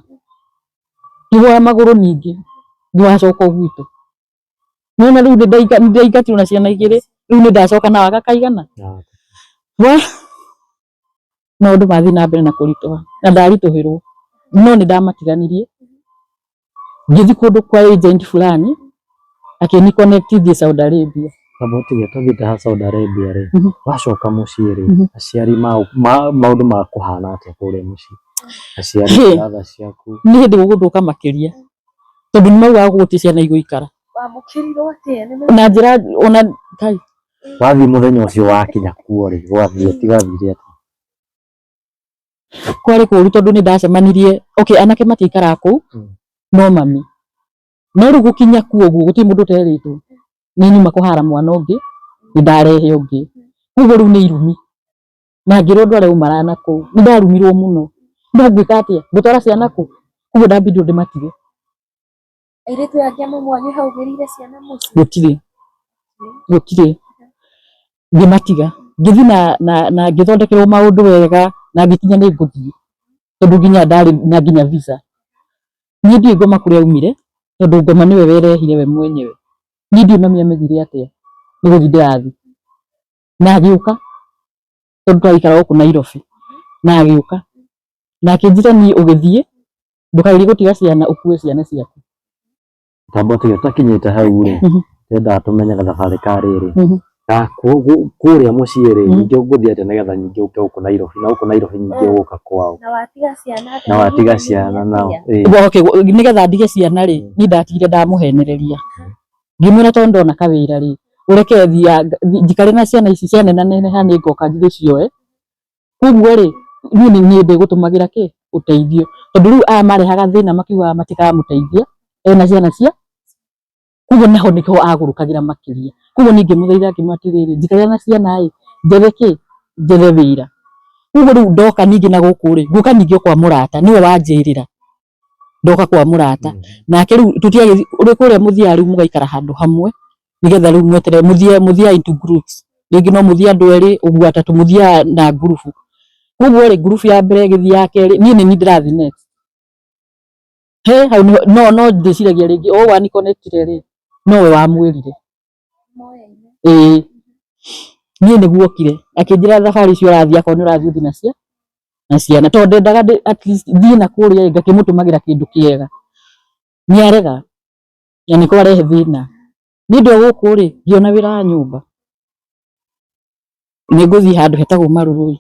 ngĩgũa magũrũ ningĩ ngĩgacoka o gwitũ. Nĩwona rĩu nĩ ndaingatirwo na ciana igĩrĩ, rĩu nĩ ndacoka na waga kaigana. We maũndũ mathiĩ na mbere na kũritũha na ndaritũhĩrwo, no nĩ ndamatiganirie ngĩthiĩ kũndũ kwa agent fulani akĩni connect thiĩ Saudi Arabia. Amba ũtige tũthiĩte ha Saudi Arabia rĩ, wacoka mũciĩ rĩ, aciari maũndũ makũhana atĩa kũrĩa mũciĩ? Aciari, brother ciaku? Nĩ hĩndĩ gũgũthũka makĩria tondũ nĩ maugaga gũtirĩ ciana igũikara. Wamũkĩrirwo atĩa? Na njĩra ona kai Wathiĩ mũthenya ũcio wakinya kuo rĩ, gwathiĩ gwathire atĩa? Kwarĩ kũru tondũ nĩ ndacemanirie, okay, anake matiikaraga kũu no mami. No rĩu gũkinya kuo ũguo gũtirĩ mũndũ ũterĩtwo nĩ nyuma kũhara mwana ũngĩ, nĩ ndarehe ũngĩ. Koguo rĩu nĩ irumi. Na ngĩrwo ndware ũmaraya na kũu. Nĩ ndarumirwo mũno. No ngwĩka atĩa? Ngũtwara ciana kũ? Koguo ndambindwo ndĩmatige. Airĩtu angĩ a mamu wanyu hau ũgĩrĩire ciana mũciĩ? Gũtirĩ. Gũtirĩ. Ngĩmatiga. Ngĩthiĩ na ngĩthondekerwo maũndũ wega na ngĩkinya nĩ ngũthiĩ. Tondũ nginya ndarĩ na nginya visa. Niĩ ndiũĩ ngoma kũrĩa aumire tondũ ngoma nĩwe werehire we mwenyewe. Niĩ ndiũĩ mami amenyire atĩa nĩ gũthiĩ ndĩrathiĩ. Na agĩũka tondũ twaikaraga gũkũ Nairobi. Na agĩũka na akĩnjĩra niĩ ũgĩthiĩ ndũkagerie gũtiga ciana ũkue ciana ciaku. Tamba ũtige tũtakinyĩte hau rĩ, ndendaga tũmenye gathabarĩ ka rĩrĩ, na kũrĩa mũciĩ rĩ, ningĩ ũgũthiĩ atĩa nĩgetha ningĩ ũke gũkũ Nairobi, na gũkũ Nairobi ningĩ ũgũka kwao? Na watiga ciana Na watiga ciana nao. Okay, nĩgetha ndige ciana rĩ, niĩ ndatigire ndamũhenereria. Ngĩmwĩra tondũ ndona kawĩra rĩ, ũreke njikare na ciana ici cianenaneneha nĩ ngoka ndĩcioe. Koguo rĩ, niĩ nĩ niĩ ndĩgũtũmagĩra kĩ ũteithio. Tondũ rĩu aya marehaga thĩna makiugaga matikamũteithia ena ciana cia, koguo naho nĩho agũrũkagĩra makĩria. Koguo niĩ ngĩmũthaitha ngĩmwĩra atĩrĩrĩ, njikarĩra na ciana ĩ, njethe kĩ, njethe wĩra. Koguo rĩu ndoka ningĩ na gũkũ rĩ, ngũka ningĩ o kwa mũrata, nĩwe wanjĩrĩra ndoka kwa mũrata. Nake rĩu tũtiagĩthiĩ, kũrĩa mũthiaga rĩu mũgaikara handũ hamwe nĩgetha rĩu mweterere mũthiaga into groups. Rĩngĩ no mũthiĩ andũ erĩ ũguo atatũ, mũthiaga na ngurubu. Koguo rĩ, ngurubu ya mbere ĩgĩthiĩ ya kerĩ, niĩ nĩ niĩ ndĩrathiĩ next. He hau nĩho no ndĩciragia rĩngĩ o wani connect-ire rĩ, nowe wamwĩrire. Ĩĩ niĩ nĩguo okire akĩnjĩra thabarĩ icio ũrathiĩ akorwo nĩ ũrathiĩ ũthiĩ na ciana tondũ ndendaga at least thiĩ na kũrĩa ngakĩmũtũmagĩra kĩndũ kĩega. Nĩ arega na nĩko arehe thĩna. Niĩ ndĩ o gũkũ rĩ, ngĩona wĩra wa nyũmba. Nĩ ngũthiĩ handũ hetagwo Marurui.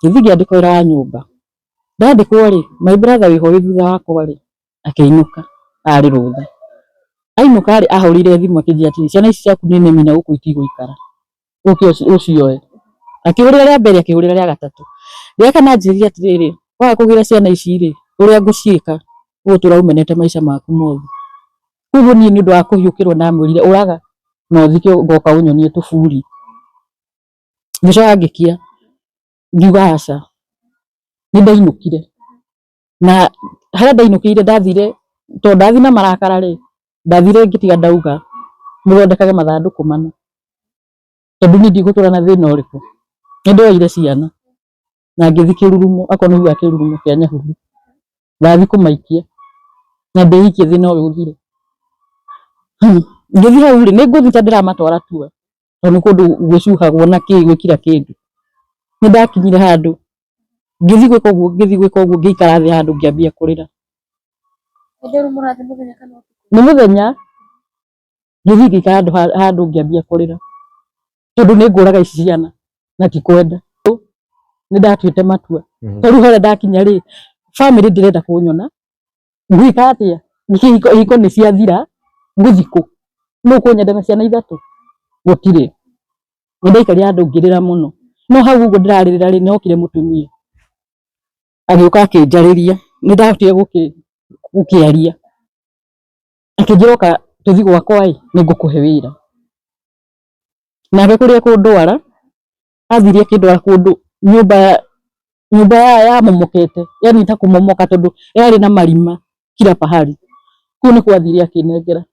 Ngĩthiĩ ngĩandĩkwo wĩra wa nyũmba. Ndandĩkwo rĩ, my brother wĩho wĩ thutha wakwa rĩ, akĩinũka arĩ rũtha. Ainũka rĩ, ahũrĩire thimũ akĩnjĩra atĩrĩ, ciana ici ciaku nĩ nemi na gũkũ itigũikara, ũke ũcioe. Akĩhũrĩra rĩa mbere, akĩhũrĩra rĩa gatatũ. Rĩa kana anjĩrire atĩrĩrĩ, waga kũgĩra ciana ici rĩ, ũrĩa ngũciĩka, ũgũtũra ũmenete maica maku mothe. Koguo niĩ nĩ ũndũ wa kũhiũkĩrwo ndamwĩrire ũraga na ũthike ngoka ũnyonie tũburi. Ngĩcoka ngĩkia, ngiuga aca, nĩ ndainũkire. Na harĩa ndainũkĩire ndathire, tondũ ndathiĩ na marakara rĩ, ndathire ngĩtiga ndauga mũthondekage mathandũkũ mana. Tondũ niĩ ndigũtũra na thĩna ũrĩkũ, Nĩ ndoire ciana na ngĩthiĩ kĩrurumo, akorwo nĩ ugaga kĩrurumo kĩa Nyahururu, ndathiĩ kũmaikia na ndĩikie thĩna ũyũ ũthire. Ngĩthiĩ hau rĩ, nĩ ngũthiĩ ta ndĩramatwara tua, tondũ nĩ kũndũ gwĩcuhagwo na kĩ gwĩ kila kĩndũ. Nĩ ndakinyire handũ ngĩthiĩ gwĩka ũguo, ngĩthiĩ gwĩka ũguo, ngĩikara thĩ handũ ngĩambia kũrĩra. Hĩndĩ ĩyo mũrathiĩ mũthenya kana ũtukũ? Nĩ mũthenya ngĩthiĩ ngĩikara handũ ngĩambia kũrĩra, tondũ nĩ ngũraga ici ciana na ti kwenda. Nĩ ndatuĩte matua. Tondũ harĩa ndakinya rĩ, bamĩrĩ ndĩrenda kũnyona, ngwĩka atĩa? Ihiko nĩ ciathira, ngũthiĩ kũ? Nũ ũkũnyenda na ciana ithatũ? Gũtirĩ. Nĩ ndaikarire handũ ngĩrĩra mũno. No hau ũguo ndĩrarĩrĩra rĩ, nĩ hokire mũtumia. Agĩũka akĩnjarĩria. Nĩ ndahotire gũkĩaria. Akĩnjĩra oka tũthiĩ gwakwa ĩ, nĩ ngũkũhe wĩra. Nake kũrĩa kũndwara, athire akĩndwara kũndũ nyũmba yamomokete, yani ta kũmomoka tondũ yarĩ na marima kila pahali. Kũu nĩkuo athire akĩnengera.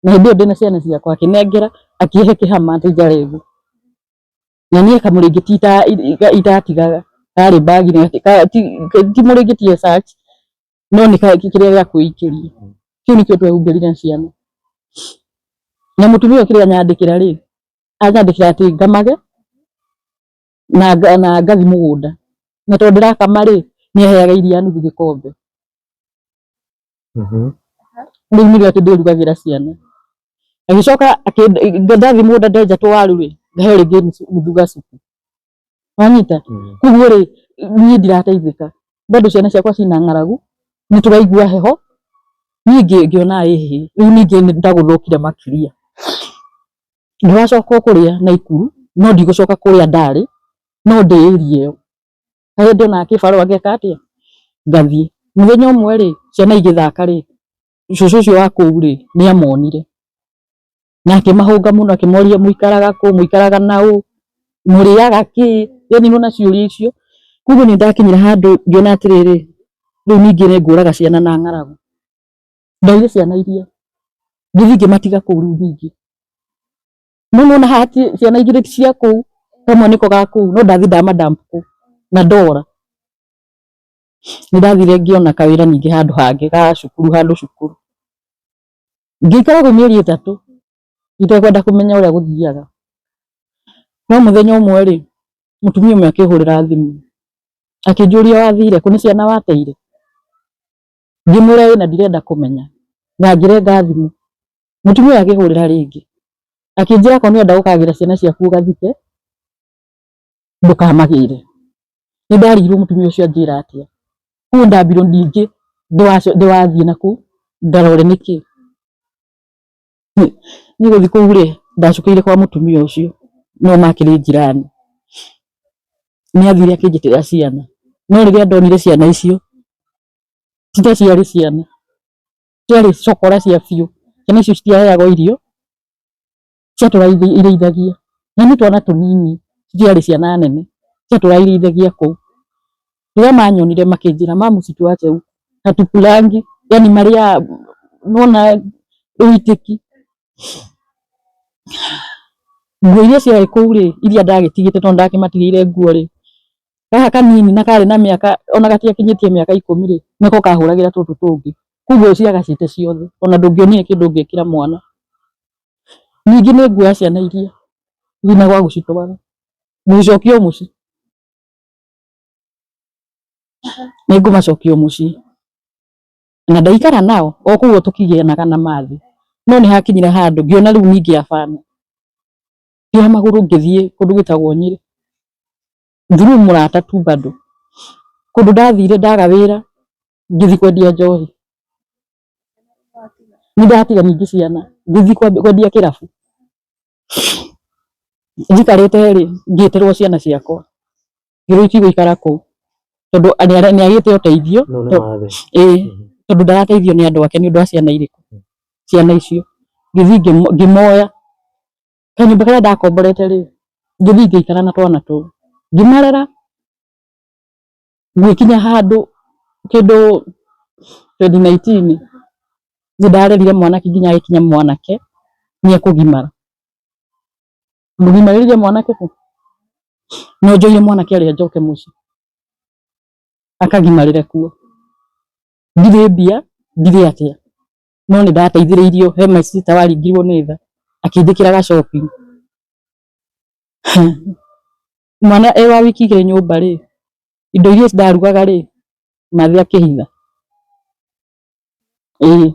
Na hĩndĩ ĩyo ndĩna ciana ciakwa akĩnengera, akĩhe kĩhama atĩ njare thĩ. Na niĩ kamũrĩngĩti itatigaga, karĩ bag ti mũrĩngĩti as such, no nĩ kĩrĩa gĩa kwĩikĩria. Kĩu nĩkĩo twehumbĩrire na ciana. Na mũtumia ũyũ kĩrĩa anyandĩkĩra rĩ, anyandĩkĩra atĩ ngamage na ngathiĩ mũgũnda. Na tondũ ndĩrakama rĩ, nĩ aheaga iria nuthu gĩkombe. Rĩu nĩrĩo atĩ ndĩrugagĩra ciana. Agĩcoka ndathiĩ mũgũnda ndenja tũwaru rĩ, ngaheo rĩngĩ nuthu gacuku. Wanyita? Koguo rĩ, niĩ ndirateithĩka. Bado ciana ciakwa ciĩna ng'aragu, nĩ tũraigua heho, niĩ ngĩona ĩhĩ, rĩu ningĩ nĩ ndagũthũkire makĩria. Ndĩracoka o kũrĩa Naikuru, no ndigũcoka kũrĩa ndarĩ, no ndĩ area ĩyo. Harĩa ndĩonaga kĩbarũa ngeka atĩa? Ngathiĩ. Mũthenya ũmwe rĩ, ciana igĩthaka rĩ, cũcũ ũcio wa kũu rĩ, nĩ amonire. Na akĩmahũnga mũno, akĩmoria mũikaraga kũ, mũikaraga na ũ, mũrĩaga kĩ, yani nĩwona ciũria icio. Koguo nĩ ndakinyire handũ ngĩona atĩrĩrĩ, rĩu ningĩ nĩ ngũraga ciana na ng'aragu. Ndoire ciana iria, ngĩthiĩ ngĩmatiga kũu rĩu ningĩ. No nĩwona haha ciana igĩrĩ ti cia kũu, kamwe nĩko ga kũu, no ndathiĩ ndamadump kũu na ndora. Nĩ ndathire ngĩona kawĩra ningĩ handũ hangĩ ga cukuru, handũ cukuru. Ngĩikara kũu mĩeri 3 itekwenda kũmenya ũrĩa gũthiaga. No mũthenya ũmwe rĩ, mũtumia ũmwe akĩhũrĩra thimũ, akĩnjũria wathire kũ, nĩ ciana wateire? Ngĩmwĩra ĩ na ndirenda kũmenya, na ngĩrenga thimũ. Mũtumia ũyũ akĩhũrĩra rĩngĩ, akĩnjĩra akorwo nĩ ũrenda gũkagĩra ciana ciaku ũgathike, ndũkamagĩre. Nĩ ndarigirwo mũtumia ũcio anjĩra atĩa. Koguo ndambirwo ningĩ ndĩwathiĩ nakũu ndarore nĩkĩ. Niĩ gũthiĩ kũu rĩ, ndacukĩire kwa mũtumia ũcio, no makĩrĩ njirani. Nĩ athire akĩnjĩtĩra ciana, no rĩrĩa ndonire ciana icio, ti ta ciarĩ ciana, ciarĩ cokora cia biũ. Ciana icio citiaheagwo irio, ciatũraga irĩithagia. Na nĩ twana tũnini, citiarĩ ciana nene, ciatũraga irĩithagia kũu. Rĩrĩa manyonire makĩnjĩra mamu situache huku, hatukulangi, yani marĩa nĩwona ũitĩki. Nguo iria ciarĩ kũu rĩ, iria ndagĩtigĩte tondũ ndakĩmatigĩire nguo rĩ, gaka kanini na karĩ na mĩaka ona gatiakinyĩtie mĩaka 10 rĩ, nĩko kahũragĩra tũtũ tũngĩ. Koguo ciagacĩte ciothe, ona ndũngĩonire kĩndũ ũngĩkĩra mwana. Ningĩ nĩ nguoya ciana iria thina gwa gũcitwara, ngũcicokia o mũciĩ. Nĩ ngũmacokia o mũciĩ. Na ndaikara nao, o kũu tũkĩgĩanaga na mathĩ. No nĩ hakinyire handũ ngĩona rĩu ningĩ abana. Ngĩoya magũrũ ngĩthiĩ kũndũ gwĩtagwo Nyĩrĩ. Through mũrata tu bado. Kũndũ ndathire ndaga wĩra, ngĩthiĩ kwendia njohi. Nĩ ndatiga ningĩ ciana, ngĩthiĩ kwendia kĩrabu. Njikarĩte rĩ, ngĩtĩrwo ciana ciakwa. Ngĩrwo itigũikara kũu. Tondũ nĩ agĩte ũteithio. Ĩĩ, tondũ ndarateithio nĩ andũ ake nĩ ũndũ wa ciana irĩkũ? Ciana icio. Ngĩthiĩ ngĩmoya. Kanyũmba karĩa ndakomborete rĩ, ngĩthiĩ ngĩikara na twana tũu. Ngĩmarera, ngĩkinya handũ kĩndũ 2019, nĩ ndarerire mwanake nginya agĩkinya mwanake, nĩ ekũgimara. Ngũgimarĩria mwanake kũ? No njoire mwanake arĩa njoke mũciĩ akagimarĩre kuo. Ndirĩ mbia, ndirĩ atĩa, no nĩ ndateithĩrĩirio. He my sister waringirwo nĩ tha akĩnjĩkĩra ga shopping. Mwana e wa wiki 2 nyũmba rĩ, indo iria ndarugaga rĩ, mathi akĩhitha. Ĩĩ.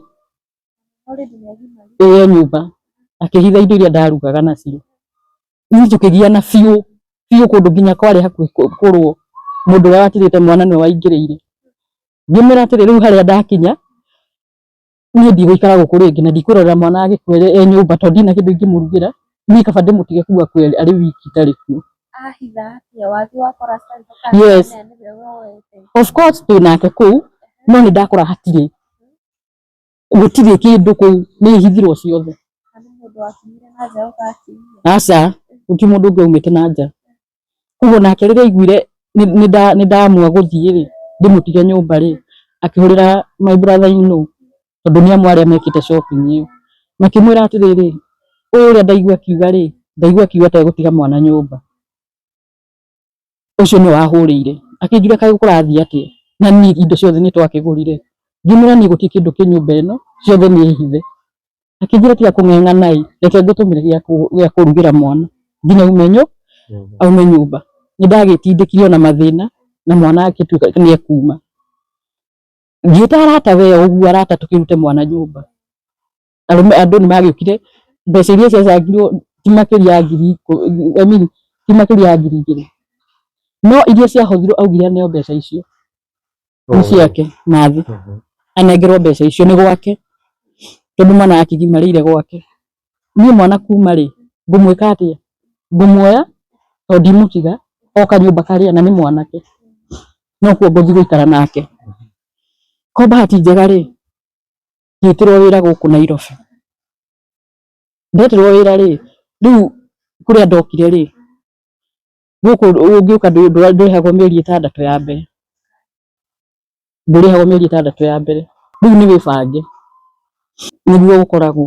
Already nĩ agimarire. Ĩĩ, nyũmba akĩhitha indo iria ndarugaga nacio. Niĩ tũkĩgiana biũ biũ kũndũ nginya kwarĩ hakuhĩ kũrwo mũndũ ũrĩa watigĩte mwana nĩwe waingĩrĩire. Ngĩmwĩra atĩrĩ, rĩu harĩa ndakinya niĩ ndigũikara gũkũ rĩngĩ na ndikwĩrorera mwana agĩkua e nyũmba tondũ ndina kĩndũ ingĩmũrugĩra. Niĩ kaba ndĩmũtige kũu akue arĩ wiki itarĩ kuo. Ahitha atĩa? Wathiĩ wakora Sandũ? Yes. Kana nĩwe woete? Of course twĩ nake kũu, no nĩ ndakora hatirĩ, gũtirĩ kĩndũ kũu, nĩ ihithirwo ciothe. Kana nĩ mũndũ wakinyire na nja ũgakĩiya? Aca, gũtirĩ mũndũ ũngĩ aumĩte na nja. Koguo nake rĩrĩa aiguire nĩ ndamua gũthiĩ rĩ, ndĩmũtige nyũmba rĩ, akĩhũrĩra my brother in law, tondũ nĩ amwe arĩa mekĩte shopping ĩyo, makĩmwĩra atĩrĩrĩ, ũyũ ũrĩa ndaigua akiuga rĩ, ndaigua akiuga ategũtiga mwana nyũmba. Ũcio nĩwe wahũrĩire akĩnjũria kaĩ kũrathiĩ atĩa, na niĩ indo ciothe nĩ twakĩgũrire. Ngĩmwĩra niĩ gũtirĩ kĩndũ kĩ nyũmba ĩno, ciothe nĩ hithe. Akĩnjĩra tiga kũng'eng'ana ĩ, reke ngũtũmĩre gĩa kũrugĩra mwana nginya aume nyũmba. Nĩ ndagĩtindĩkire ona mathĩna na mwana agĩtuĩka nĩ ekuma. Ngĩĩta arata we ũguo, arata tũkĩrute mwana nyũmba. Arũme andũ nĩ magĩũkire, mbeca iria ciacangirwo ti makĩria ya ngiri, I mean, ti makĩria ya 2000, no iria ciahothirwo augire aneo mbeca icio nĩ ciake mathi anengerwo mbeca icio nĩ gwake, tondũ mwana akĩgimarĩire gwake. Niĩ mwana kuma rĩ, ngũmwĩka atĩa? Ngũmuoya tondũ ndimũtiga o kanyũmba karĩa, na nĩ mwanake, no kuo ngũthiĩ gũikara nake. Ko bahati njega rĩ, ngĩtĩrwo wĩra gũkũ Nairobi. Ndetĩrwo wĩra rĩ, rĩu kũrĩa ndokire rĩ, gũkũ ũngĩũka ndũrĩhagwo mĩeri 6 ya mbere, ndũrĩhagwo mĩeri 6 ya mbere. Rĩu nĩ wĩbange nĩguo gũkoragwo,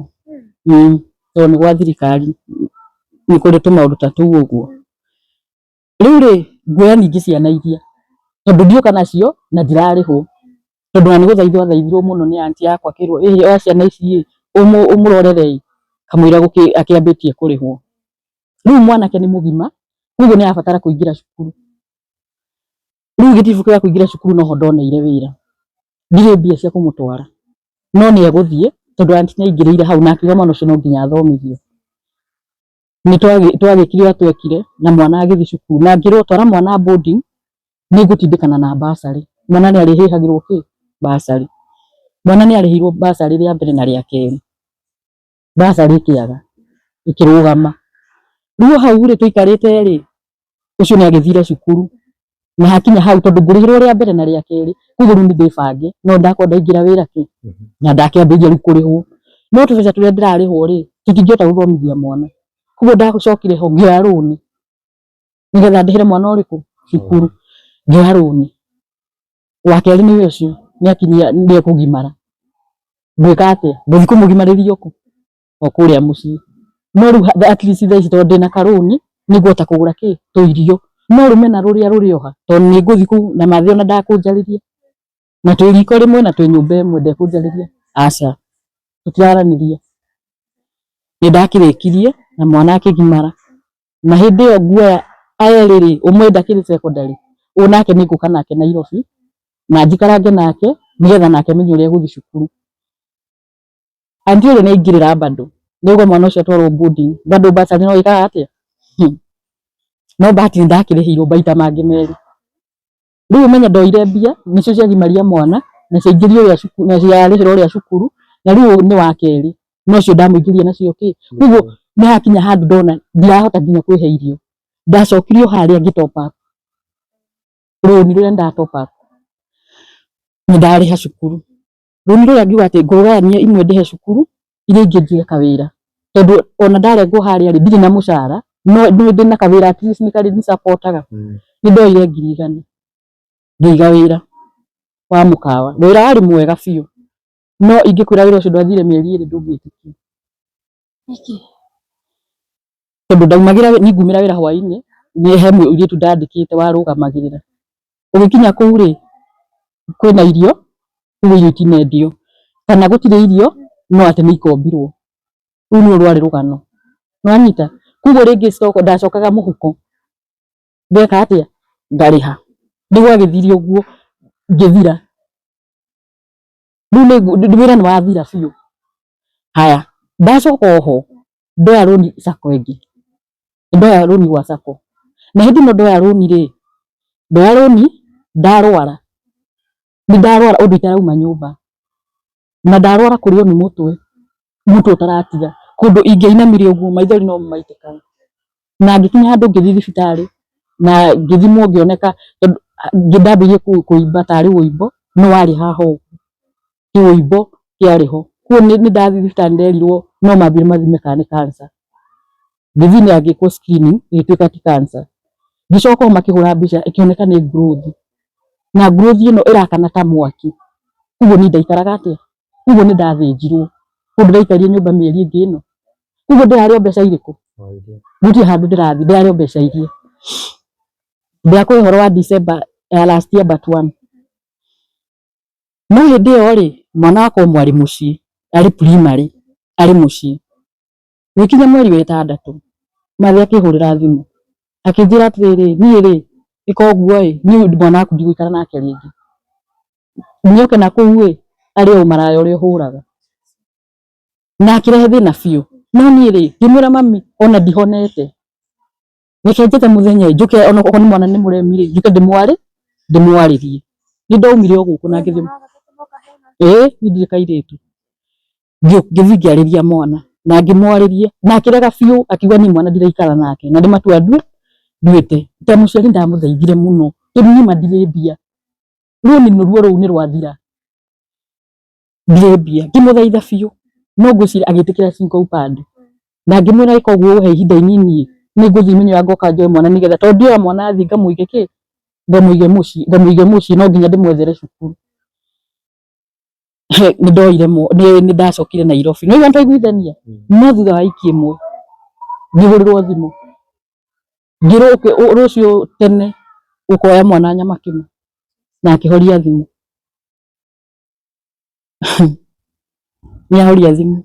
tondũ nĩ gwa thirikari, nĩ kũrĩ tũmaũndũ ta tũu ũguo. Rĩu rĩ, nguoya ningĩ ciana iria, tondũ ndioka nacio na ndirarĩhwo, tondũ ona nĩ gũthaithwo athaithirwo mũno nĩ aunty yakwa, akĩrwo ĩĩ oya ciana ici ĩ ũmũrorere ĩ, kamũira akĩambĩtie kũrĩhwo. Rĩu mwanake nĩ mũgima, koguo nĩ arabatara kũingĩra cukuru. Rĩu gĩtibũ gĩa kũingĩra cukuru noho ndoneire wĩra. Ndirĩ mbia cia kũmũtwara, no nĩ egũthiĩ tondũ aunty nĩ aingĩrĩire hau na akiuga mwana ũcio no nginya athomithio. Nĩ twagĩkire ũrĩa twekire na mwana agĩthiĩ cukuru, na ngĩrwo twara mwana boarding nĩ ngũtindĩkana na bursary. Mwana nĩ arĩhĩhagĩrwo kĩ? Bursary. Mwana nĩ arĩhĩirwo bursary rĩa mbere na rĩa kerĩ. Bursary ĩkĩaga, ĩkĩrũgama. Rĩu hau rĩ tũikarĩte rĩ, ũcio nĩ agĩthire cukuru na hakinya hau tondũ ngũrĩhĩrwo rĩa mbere na rĩa kerĩ, koguo rĩu nĩ ndĩbange no ndakorwo ndaingĩra wĩra kĩ na ndakĩambĩrĩria rĩu kũrĩhwo, no tũbeca tũrĩa ndĩrarĩhwo rĩ, tũtingĩhota gũthomithia mwana. Koguo ndacokire ho ngĩoya rũni nĩgetha ndĩhĩre mwana ũrĩkũ cukuru. Ngĩoya rũni wa kerĩ nĩwe ũcio nĩ akinyia nĩ ekũgimara, ngwĩka atĩa? Ngũthiĩ kũmũgimarĩria kũ? O kũrĩa mũciĩ. No rĩu at least thaa ici tondũ ndĩna karũni nĩngũhota kũgũra kĩ tũirio, no rũmena rũrĩa rũrĩ oha tondũ nĩ ngũthiĩ kũu na mathĩ ona ndakũnjarĩria, na twĩ riko rĩmwe na twĩ nyũmba ĩmwe, ndekũnjarĩria, aca, tũtiraranĩria. Nĩ ndakĩrĩkirie na mwana akĩgimara, na hĩndĩ ĩyo nguoya aya erĩ rĩ, ũmwe ndakĩrĩ secondary, ũyũ nake nĩ ngũka nake Nairobi na njikarange nake nĩgetha nake menye ũrĩa egũthiĩ cukuru. Aunty ũrĩa nĩ aingĩrĩra bado, nĩguo mwana ũcio atwarwo boarding, bado bursary no ĩkaga atĩa? No bahati nĩ ndakĩrĩhĩirwo maita mangĩ merĩ. Rĩu ũmenye ndoire mbia nĩcio ciagimaria mwana na ciaingĩria ũrĩa cukuru na ciarĩhĩra ũrĩa cukuru, na rĩu ũyũ nĩ wa kerĩ no ũcio ndamũingĩria nacio kĩ. Koguo nĩ hakinya handũ ndona ndirahota nginya kwĩhe irio. Ndacokirio harĩa ngĩ top up rũni rũrĩa nda top up, nĩ ndarĩha cukuru. Rũni rũrĩa ngiuga atĩ ngũrũgayania imwe ndĩhe cukuru, iria ingĩ njige kawĩra, tondũ ona ndarengwo harĩa rĩ, ndirĩ na mũcara, no ndĩna kawĩra at least nĩ karĩ nĩ-supportaga. Nĩ ndoire 100,000 ngĩiga wĩra wa mũkawa. Wĩra warĩ mwega biũ, no ingĩkwĩra wĩra ũcio ndwathire mĩeri 2 ndũngĩtĩkia. Nĩkĩ? Tondũ ndaumagĩra, niĩ ngumĩra wĩra hwainĩ, Nĩ he mũirĩtu ndandĩkĩte warũgamagĩrĩra. Ũgĩkinya kũu rĩ, kwĩna irio, koguo irio itinendio, kana gũtirĩ irio no atĩ nĩ ikombirwo. Rũu nĩruo rwarĩ rũgano. Nĩwanyita? Koguo rĩngĩ ndacokaga mũhuko ngeka atĩa, ngarĩha. Rĩu gwagĩthire ũguo ngĩthira. Rĩu wĩra nĩ wathira biũ. Haya, ndacoka oho ndoya rũni sacco ĩngĩ, ndoya rũni gwa sacco. Na hĩndĩ ĩno ndoya rũni rĩ, ndoya rũni ndarwara, nĩ ndarwara ũndũ itarauma nyũmba, na ndarwara kũrĩo nĩ mũtwe, mũtwe ũtaratiga, kũndũ ingĩainamire ũguo maithori no maitĩkaga. Na ngĩkinya handũ ngĩthiĩ thibitarĩ na ngĩthimwo ngĩoneka, tondũ ndambĩrĩirie kũimba tarĩ ũimbo no warĩ haha ũguo, kĩũimbo kĩarĩ ho. Koguo nĩ ndathiĩ thibitarĩ nderirwo no mambire mathime kana nĩ cancer. Ngĩthiĩ na ngĩkwo screening ĩgĩtuĩka ti cancer. Ngĩcoka o makĩhũra mbica ĩkĩoneka nĩ growth, na growth ĩno ĩrakana ta mwaki. Koguo niĩ ndaikaraga atĩa, koguo nĩ ndathĩnjirwo, koguo ndĩraikarire nyũmba mĩeri ĩngĩ ĩno. Koguo ndĩrarĩo mbeca irĩkũ? Gũtirĩ handũ ndĩrathiĩ, ndĩrarĩo mbeca iria. Ndĩrakũhe ũhoro wa December ya last year but one. No hĩndĩ ĩyo rĩ, mwana wakwa ũmwe arĩ mũciĩ, arĩ primary, arĩ mũciĩ. Gũgĩkinya mweri wa ĩtandatũ, mathĩ akĩhũrĩra thimũ, akĩnjĩra atĩrĩrĩ, niĩ rĩ, ĩka ũguo ĩ, niĩ mwana waku ndigũikara nake rĩngĩ. Nĩoke na kũu ĩ, arĩe ũmaraya ũrĩa ũhũraga. Na akĩrehe thĩna biũ. No niĩ rĩ, ngĩmwĩra mami ona ndihonete. Reke njethe mũthenya ĩ, njũke ona okorwo nĩ mwana nĩ mũremi rĩ, njũke ndĩmwarĩrie. Nĩ ndaumire o gũkũ na ngĩthiĩ, ĩĩ niĩ ndirĩ kairĩtu. Ngĩthiĩ ngĩarĩria mwana na ngĩmwarĩria na akĩrega biũ, akiuga niĩ mwana ndiraikara nake na nĩ matua nduĩte. Ta mũciari ndamũthaithire mũno tondũ niĩ ma ndirĩ mbia. Rũni nĩruo rũu nĩ rwathira, ndirĩ mbia. Ngĩmũthaitha biũ no ngwĩciria agĩtĩkĩra shingo upande. Na ngĩmwĩra ĩka ũguo ũhe ihinda inini nĩ ngũthiĩ menye ũrĩa ngoka njoe mwana nĩgetha tondũ ndioya mwana thiĩ ngamũige kĩ, ngamũige mũciĩ, ngamũige mũciĩ no nginya ndĩmwethere cukuru. Nĩ ndoire nĩ ndacokire Nairobi. Nĩ waigua nĩ twaiguithania? No thutha wa wiki ĩmwe ngĩhũrĩrwo thimũ ngĩrwo rũciũ tene ũkoya mwana Nyamakima, na akĩhoria thimũ. Nĩ ahoria thimũ.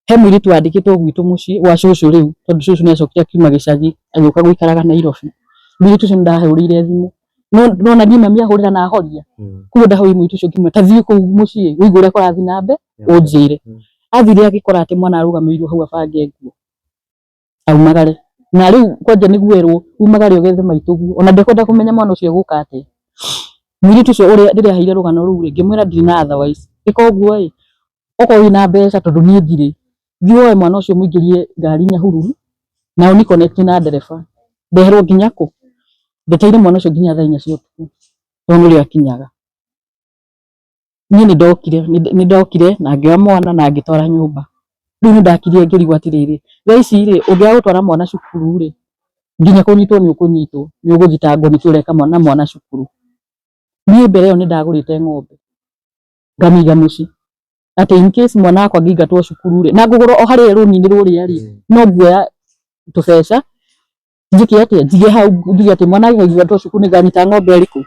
He mũirĩtu wandĩkĩtwo gwitũ mũciĩ gwa cũcũ rĩu, tondũ cũcũ nĩ acokire akiuma gĩcagi agĩũka gũikaraga Nairobi. Mũirĩtu ũcio nĩ ndahũrĩire thimũ, no ona niĩ mami ahũrĩra na ahoria. Koguo ndahũrĩire mũirĩtu ũcio ngĩmwĩra ta thiĩ kũu mũciĩ ũigue ũrĩa kũrathiĩ na mbere ũnjĩre. Athire agĩkora atĩ mwana arũgamĩrĩirwo hau abange nguo aumagare. Na rĩu kwanja nĩguo erwo umagare ũgethe maitũguo, ona ndekwenda kũmenya mwana ũcio egũka atĩa. Mũirĩtu ũcio ũrĩa rĩrĩa aheire rũgano rũu rĩ, ngĩmwĩra ndirĩ na otherwise, ĩka ũguo ĩ, okorwo wĩna mbeca tondũ niĩ ndirĩ, thiĩ woe mwana ũcio mũingĩrie ngari Nyahururu na ũni connect na ndereba, ndeherwo nginya kũ? Ndeteire mwana ũcio nginya thaa inya cia ũtukũ tondũ nĩrĩo akinyaga. Niĩ nĩ ndokire, nĩ ndokire na ngĩoya mwana na ngĩtwara nyũmba. Rĩu nĩ ndakirie ngĩrigwo atĩrĩrĩ, thaa ici rĩ, ũngĩaga gũtwara mwana cukuru rĩ, nginya kũnyitwo nĩ ũkũnyitwo, nĩ ũgũthitangwo nĩkĩ ũreka na mwana cukuru. Niĩ mbere ĩyo nĩ ndagũrĩte ng'ombe ngamĩiga mũciĩ, atĩ in case mwana wakwa angĩingatwo cukuru rĩ, na ngũgũra o harĩa rũni-inĩ rũrĩa rĩ, no nguoya tũbeca njĩke atĩa, njige hau njuge atĩ mwana angĩkaingatwo cukuru nĩ nganyita ng'ombe ĩrĩkũ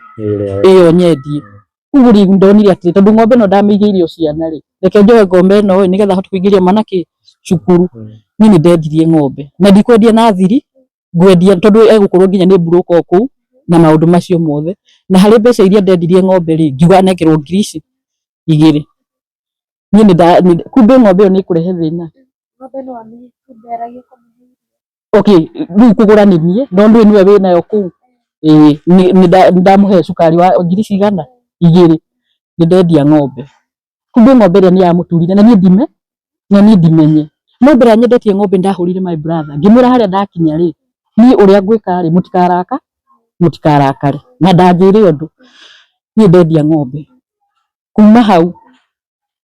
ĩyo nyendie. Koguo rĩu ndonire atĩrĩ, tondũ ng'ombe ĩno ndamĩigĩire o ciana rĩ, reke njoe ng'ombe ĩno ĩ, nĩgetha hote kũingĩria mwana kĩ cukuru. Niĩ nĩ ndendirie ng'ombe na ndikwendia na thiri, ngwendia tondũ egũkorwo nginya nĩ mburũka o kũu na maũndũ macio mothe. Na harĩ mbeca iria ndendirie ng'ombe rĩ, ngiuga nengerwo ngiri ici igĩrĩ. Niĩ nĩ kumbe ng'ombe ĩyo nĩ ĩkũrehe thĩna. Ng'ombe no amĩhumbe kũmĩhe irio. Okay, rĩu kũgũra nĩ niĩ, no ndũĩ nĩwe wĩnayo kũu. Ĩĩ nĩ ndamũhe cukari wa ngiri cigana? Igĩrĩ. Nĩ ndendia ng'ombe. Kumbe ng'ombe ĩrĩa nĩ yamũturire na niĩ ndime, na niĩ ndimenye. No mbere ya nyendetie ng'ombe nĩ ndahũrĩire my brother ngĩmwĩra harĩa ndakinya rĩ, niĩ ũrĩa ngwĩka rĩ, mũtikarakare na ndanjĩre ũndũ. Niĩ ndendia ng'ombe. Kuma hau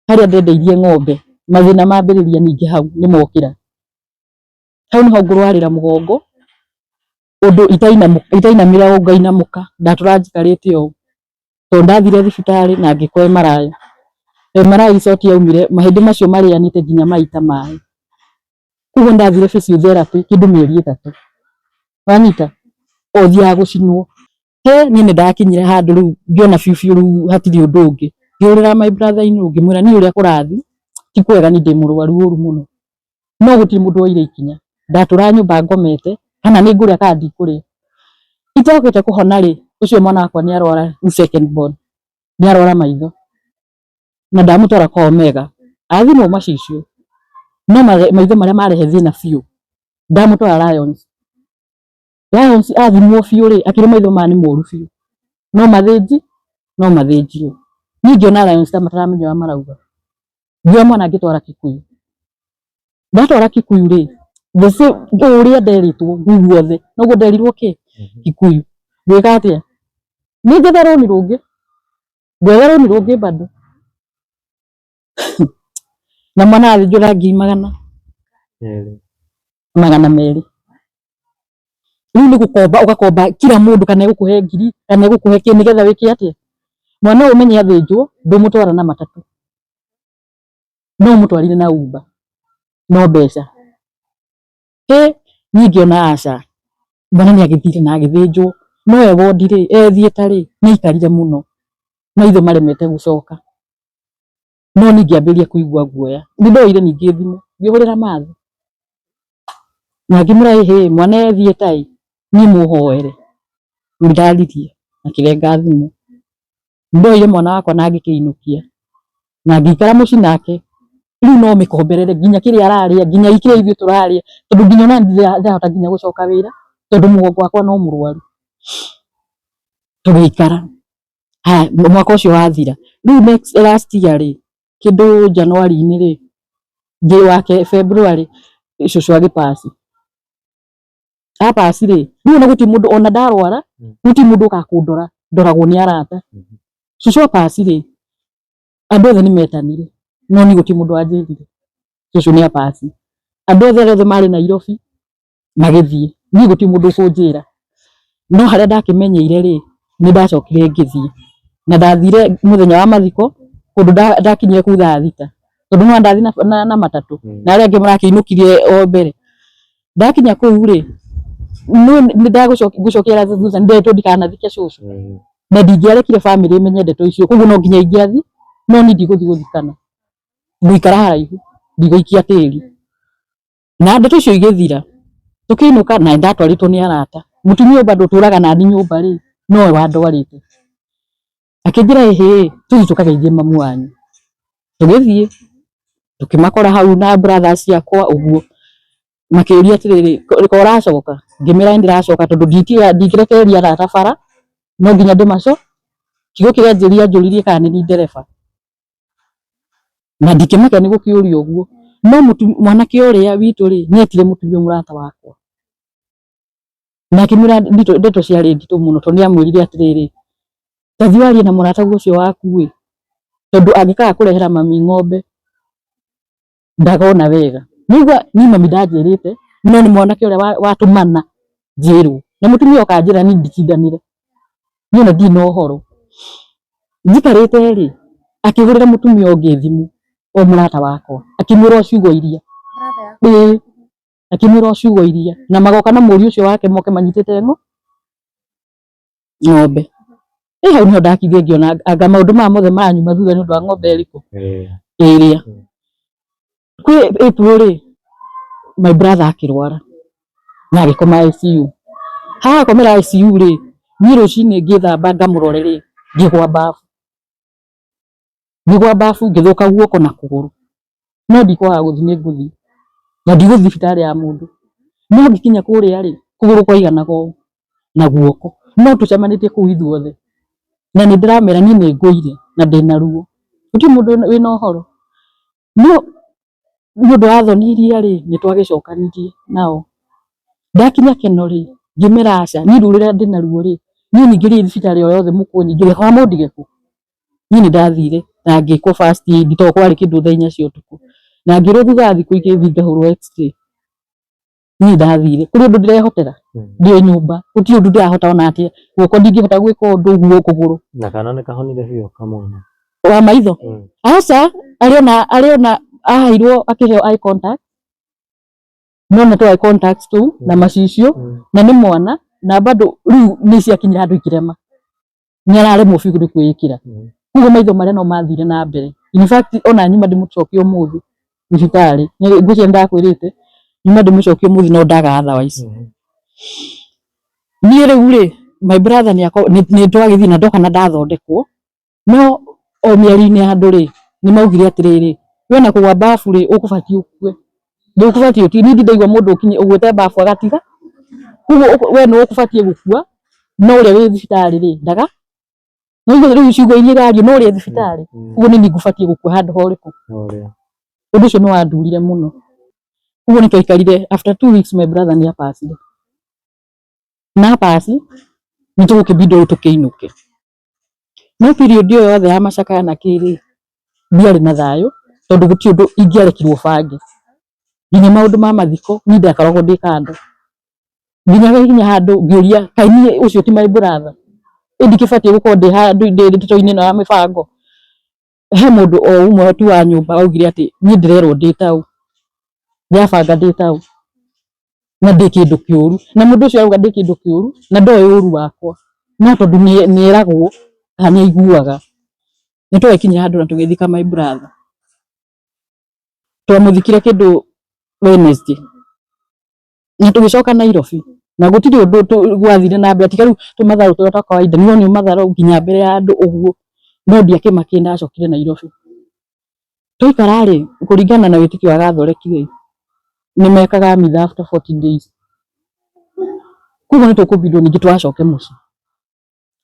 harĩa ndendeirie ng'ombe, mathĩna mambĩrĩria ningĩ hau nĩ mokĩra. Hau nĩho ngũrwarĩra mũgongo ũndũ itainamĩra ũũ ngainamũka, ndatũra njikarĩte ũũ. Tondũ ndathire thibitarĩ na ngĩkwo MRI. MRI result yaumire mahĩndĩ macio marĩanĩte nginya maita maĩ. Koguo ndathire physiotherapy kĩndũ mĩeri 3. Wanyita? Ũthiaga gũcinwo. He niĩ nĩ ndakinyire handũ rĩu ngĩona biũ biũ rĩu hatirĩ ũndũ ũngĩ. Ngĩhũrĩra my brother in law ngĩmwĩra niĩ ũrĩa kũrathiĩ ti kwega, niĩ ndĩ mũrwaru ũru mũno. No gũtirĩ mũndũ woire ikinya. Ndatũraga nyũmba ngomete kana nĩ ngũrĩa kana ndikũrĩa. Itokĩte kũhona rĩ, ũcio mwana wakwa nĩ arwara second born. Nĩ arwara maitho. Na ndamũtwara kwa Omega. Athimwo macicio. No maitho marĩa marehe thĩna biũ. Ndamũtwara Lions. Lions athimwo biũ rĩ, akĩrwo maitho maya nĩ moru biũ. No mathĩnji, no mathĩnjirwo. Niĩ ngĩona Lions ta mataramenya ũrĩa marauga. Ngĩoya mwana ngĩtwara Kikuyu. Ndatwara Kikuyu rĩ, the same ũrĩa nderitwo guothe, noguo nderirwo kĩ? Kikuyu. Ngwĩka atĩa? Nĩ njethe rũni rũngĩ. Ngwetha rũni rũngĩ bado. Na mwana athĩnjwo na ngiri 200. 200. Rĩu nĩ gũkomba ũgakomba kila mũndũ kana egũkũhe ngiri kana egũkũhe kĩ nĩgetha wĩke atĩa? Mwana ũyũ ũmenye athĩnjwo ndũmũtwara na matatũ. No ũmũtwarire na Uber. No mbeca. Ĩ niĩ ngĩona aca. Mwana nĩ agĩthire na agĩthĩnjwo. No e wondi rĩ, e theatre rĩ, nĩ aikarire mũno. Maitho maremete gũcoka. No niĩ ngĩambĩrĩria kũigua guoya. Nĩ ndoire ningĩ thimũ, ngĩhũrĩra mathi. Na ngĩmwĩra ĩhĩ, mwana e theatre ĩ, niĩ mũhoere. Nĩ ndaririe, akĩrenga thimũ. Ndoire mwana wakwa na ngĩkĩinũkia. Na ngĩikara mũciĩ nake. Rĩu no mĩkomberere nginya kĩrĩa ararĩa, nginya kĩrĩa ithuĩ tũrarĩa. Tondũ nginya ona ndirahota nginya gũcoka wĩra, tondũ mũgongo wakwa no mũrwaru. Tũgĩikara. Haya, mwaka ũcio wathira. Rĩu next last year rĩ, kĩndũ January-inĩ rĩ, ngĩ wake February, cũcũ agĩpass. Apass rĩ, rĩu ona gũtirĩ mũndũ ona ndarwara, gũtirĩ mũndũ ũkaga kũndora, ndoragwo nĩ arata. Cũcũ apass rĩ, andũ othe nĩ metanire, no niĩ gũtirĩ mũndũ wanjĩrire cũcũ nĩ apass. Andũ othe arĩa othe marĩ Nairobi magĩthiĩ, niĩ gũtirĩ mũndũ ũkũnjĩra. No harĩa ndakĩmenyeire rĩ, nĩ ndacokire ngĩthiĩ. Na ndathire mũthenya wa mathiko, kũndũ ndakinyire kũu thaa 6. Tondũ nĩwona ndathiĩ na matatũ, na arĩa angĩ marakĩinũkirie o mbere. Ndakinya kũu rĩ, nĩ ndagũcokera thutha, nĩ nderirwo ndikanathike cũcũ. Na ndingĩarekire bamĩrĩ ĩmenye ndeto icio, koguo no nginya ingĩathiĩ, no niĩ ndigũthiĩ gũthikana. Ngũikara haraihu, ndigũikia tĩri. Na ndeto icio igĩthira, tũkĩinũka na ndatwarĩtwo nĩ arata. Mũtumia ũyũ bado ũtũraga nani nyũmba rĩ, nowe wandwarĩte. Akĩnjĩra ĩhĩ, tũthiĩ tũkageithie mamu wanyu. Tũgĩthiĩ, tũkĩmakora hau na brothers ciakwa ũguo. Makĩũria atĩrĩrĩ, ko ũracoka? Ngĩmĩra nĩ ndĩracoka tondũ ndingĩrekereria arata bara, no nginya ndĩmaco. Kiugo kĩrĩa anjĩrire anjũririe kana nĩ niĩ ndereba. Na ndikĩmaka nĩ gũkĩũria ũguo. No mwanake ũrĩa witũ rĩ, nĩ etire mũtumia mũrata wakwa. Na akĩmwĩra ndeto ciarĩ nditũ mũno tondũ nĩ amwĩrire atĩrĩrĩ, ta thiĩ warie na mũrataguo ũcio waku ĩ, tondũ angĩkaga kũrehera mami ng'ombe, ndagona wega. Nĩigua niĩ mami ndanjĩrĩte, no nĩ mwanake ũrĩa watũmana njĩrwo. Na mũtumia oka anjĩra niĩ nditindanire. Niĩ ona ndirĩ na ũhoro. Njikarĩte rĩ, akĩhũrĩra mũtumia ũngĩ thimũ, o mũrata wakwa, akĩmwĩra o ciugo iria. Ĩĩ, akĩmwĩra o ciugo iria. Na magoka na mũriũ ũcio wake moke manyitĩte ng'ombe. Ĩ hau nĩho ndakire ngĩona anga maũndũ maya mothe maranyuma thutha nĩ ũndũ wa ng'ombe ĩrĩkũ? Ĩrĩa. Kwĩ April rĩ, my brother akĩrwara na agĩkoma ICU. Haha akomera ICU rĩ, niĩ rũcinĩ ngĩthamba ngamũrore rĩ, ngĩgwa bafu. Ngĩgwa bafu ngĩthũka guoko na kũgũrũ. No ndikwaga gũthiĩ nĩ ngũthiĩ. Na ndigũthiĩ thibitarĩ ya mũndũ. No ngĩkinya kũrĩa rĩ, kũgũrũ kwaiganaga ũũ na guoko. No tũcemanĩtie kũu ithuothe. Na nĩ ndĩramera niĩ nĩ ngũire na ndĩna ruo. Gũtirĩ mũndũ wĩna ũhoro. No nĩ ũndũ wa thoni iria rĩ, nĩ twagĩcokanirie nao. Ndakinya Keno rĩ, ngĩmera aca, niĩ ruo rũrĩa ndĩna ruo rĩ, niĩ nyingĩrie thibitarĩ o yothe mũkũnyingĩria kana mũndige kũ. Niĩ nĩ ndathire na ngĩkwo first aid tondũ kwarĩ kĩndũ thaa 4 cia ũtukũ. Na ngĩrwo thutha wa thikũ igĩrĩ thiĩ ngahũrwo x-ray. Niĩ ndathire, kũrĩ ũndũ ndĩrehotera, ndĩ o nyũmba, gũtirĩ ũndũ ndĩrahota ona atĩa, guoko ndingĩhota gwĩka ũndũ ũguo kũgũrũ. Na kana nĩ kahonire biũ kamwana? Wa maitho? Aca, arĩ ona aheirwo akĩheo eye contact, no na tũ eye contacts tũu na macicio, na nĩ mwana, Na bado rĩu nĩ ciakinyire handũ ikĩrema, nĩ araremwo biũ nĩ kwĩĩkĩra. Koguo maitho marĩa no mathire na mbere. In fact ona nyuma ndĩmũcokie ũmũthĩ thibitarĩ, ngwĩciria nĩndakwĩrĩte nyuma ndĩmũcokie ũmũthĩ no ndaga otherwise. Niĩ rĩu rĩ, my brother nĩ twagĩthiĩ na ndoka na ndathondekwo, no o mĩario-inĩ ya andũ rĩ, nĩ maugire atĩrĩrĩ, we na kũgwa bafu rĩ, ũkũbatiĩ ũkue, ndũkũbatiĩ ũtige. Niĩ ndirĩ ndaigua mũndũ ũgwĩte bafu agatiga, koguo we nĩwe ũkũbatiĩ gũkua, no ũrĩa wĩ thibitarĩ rĩ, ndaga no rĩu ciugo iria irario no ũrĩa thibitarĩ, koguo nĩ niĩ ngũbatiĩ gũkua handũ ha ũrĩkũ. Ũndũ ũcio nĩ wandurire mũno. Koguo nĩ twaikarire after 2 weeks my brother nĩ apacire, na apaci nĩ tũgũkĩbindwo rĩu tũkĩinũke. No period ĩyo yothe ya macakaya na kĩ rĩ, ndiarĩ na thayũ tondũ gũtirĩ ũndũ ingĩarekirwo bange. Nginya maũndũ ma mathiko niĩ ndakoragwo ndĩ kando. Nginya gĩkinya handũ ngĩũria kaĩ niĩ ũcio ti my brother, ĩ ndikĩbatiĩ gũkorwo ndĩ handũ ndĩ ndeto-inĩ ĩno ya mĩbango. He mũndũ o ũmwe tu wa nyũmba augire atĩ niĩ ndĩrerwo ndĩ tau, ndĩrabanga ndĩ tau na ndĩ kĩndũ kĩũru, na mũndũ ũcio arauga ndĩ kĩndũ kĩũru na ndoĩ ũru wakwa, no tondũ nĩeragwo kana nĩaiguaga. Nĩ twagĩkinyire handũ na tũgĩthika my brother. Twamũthikire kĩndũ Wednesday na tũgĩcoka Nairobi, na gũtirĩ ũndũ gwathire na mbere tiga rĩu tũmatharũ tũrĩa twa kawaida, nĩ wonio matharũ nginya mbere ya andũ ũguo, no ndiakĩmakire ndacokire Nairobi. Twaikara rĩ, kũringana na wĩtĩkio wa Gathoreki rĩ, nĩ mekaga mitha after 14 days. Koguo nĩ tũkũbindwo ningĩ twacoke mũciĩ.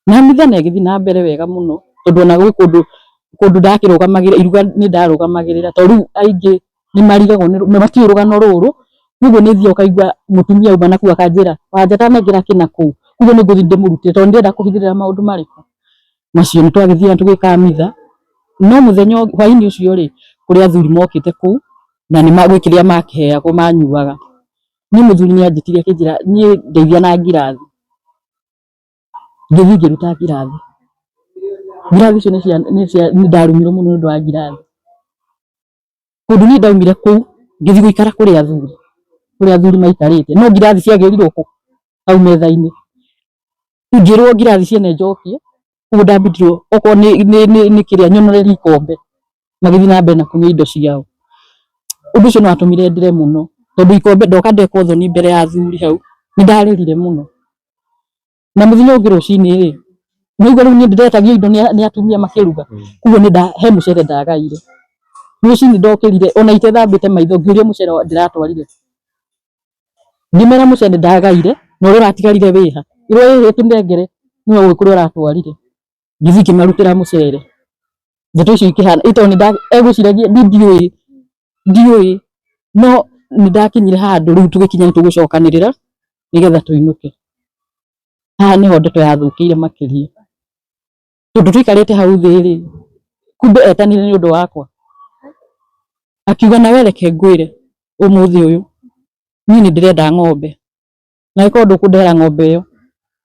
Na mitha na ĩgĩthiĩ na mbere wega mũno tondũ ona gwĩ kũndũ kũndũ ndakĩrũgamagĩrĩra iruga nĩ ndarũgamagĩrĩra, tondũ rĩu aingĩ nĩ marigagwo nĩ matiũĩ rũgano rũrũ, koguo nĩ thiaga ũkaigua mũtumia auma nakũu akanjĩra wanja tanengera kĩna kũu, koguo nĩ ngũthiĩ ndĩmũrutĩre tondũ ndĩrenda kũhithĩrĩra maũndũ marĩkũ macio. Nĩ twagĩthiĩ na tũgĩka mitha, no mũthenya hwainĩ ũcio rĩ, kũrĩ athuri mokĩte kũu na nĩ gwĩ kĩrĩa makĩheagwo manyuaga. Niĩ mũthuri nĩ anjĩtire akĩnjĩra niĩ ndeithia na ngirathi, ngĩthiĩ ngĩruta ngirathi. Ngirathi icio nĩ ndarumirwo mũno nĩ ũndũ wa ngirathi. Kũndũ niĩ ndaumire kũu ngĩthiĩ gũikara kũrĩ athuri, kũrĩa athuri maikarĩte, no ngirathi ciagĩrirwo kũ hau metha-inĩ. Ngĩrwo ngirathi ciene njokie, koguo ndambindirwo okorwo nĩ kĩrĩa nyonorerie ikombe, magĩthiĩ na mbere na kũnyua indo ciao. Ũndũ ũcio nĩ watũmire ndĩre mũno tondũ ikombe ndoka ndekwo thoni mbere ya athuri hau, nĩ ndarĩrire mũno. Na mũthenya ũngĩ rũcinĩ rĩ, nĩguo rĩu niĩ ndĩretagio indo nĩ atumia makĩruga, koguo nĩ he mũcere ndagaire. Rũcinĩ ndokĩrire ona itethambĩte maitho ngĩũria mũcere ndĩratwarire. Ngĩmera mũcere ndagaire na ũrĩa ũratigarire wĩha, ĩrwo ĩhĩ tũnengere nĩwe ũĩ kũrĩa ũratwarire. Ngĩthiĩ ngĩmarutĩra mũcere. Ndeto icio ikĩhana ĩ tondũ egwĩciragia niĩ ndiũĩ, ndiũĩ, no nĩ ndakinyire handũ rĩu tũgĩkinya nĩ tũgũcokanĩrĩra nĩgetha tũinũke. Haha nĩho ndeto yathũkĩire makĩria. Tondũ tũikarĩte hau thĩ rĩ, kumbe etanire nĩ ũndũ wakwa. Akiuga nawe reke ngwĩre ũmũthĩ ũyũ niĩ nĩ ndĩrenda ng'ombe, na angĩkorwo ndũkũndehera ng'ombe ĩyo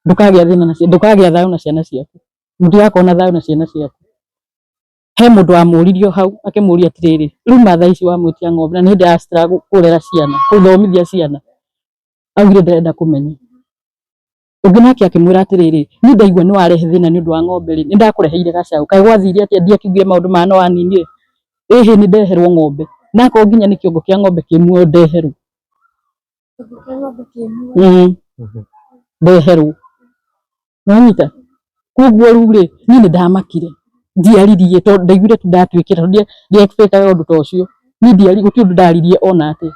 ndũkagĩa thĩna na ndũkagĩa thayũ na ciana ciaku, mũtigakorwo na thayũ na ciana ciaku. He mũndũ wamũririe hau akĩmũria atĩrĩrĩ, rĩu ma thaa ici wamwĩtia ng'ombe na nĩ hĩndĩ ya struggle kũrera ciana, kũthomithia ciana, augire ndarenda kũmenya. Ũngĩ nake akĩmwĩra atĩrĩrĩ, niĩ ndaigua nĩ warehe thĩna nĩ ũndũ wa ng'ombe rĩ, nĩ ndakũreheire gacaũ, kaĩ gwathire atĩa ndiakiugire maũndũ maya no waninire? Ĩhĩ nĩ ndeherwo ng'ombe, na akorwo nginya nĩ kĩongo kĩa ng'ombe kĩ muoyo ndeherwo. Kĩongo kĩa ng'ombe kĩ muoyo. Ndeherwo. Nĩwanyita? Koguo rĩu rĩ, niĩ nĩ ndamakire, ndiaririe tondũ ndaiguire tu ndatuĩkĩra tondũ ndia expect aga ũndũ ta ũcio. Niĩ ndiaririe, gũtirĩ ũndũ ndaririe ona atĩa.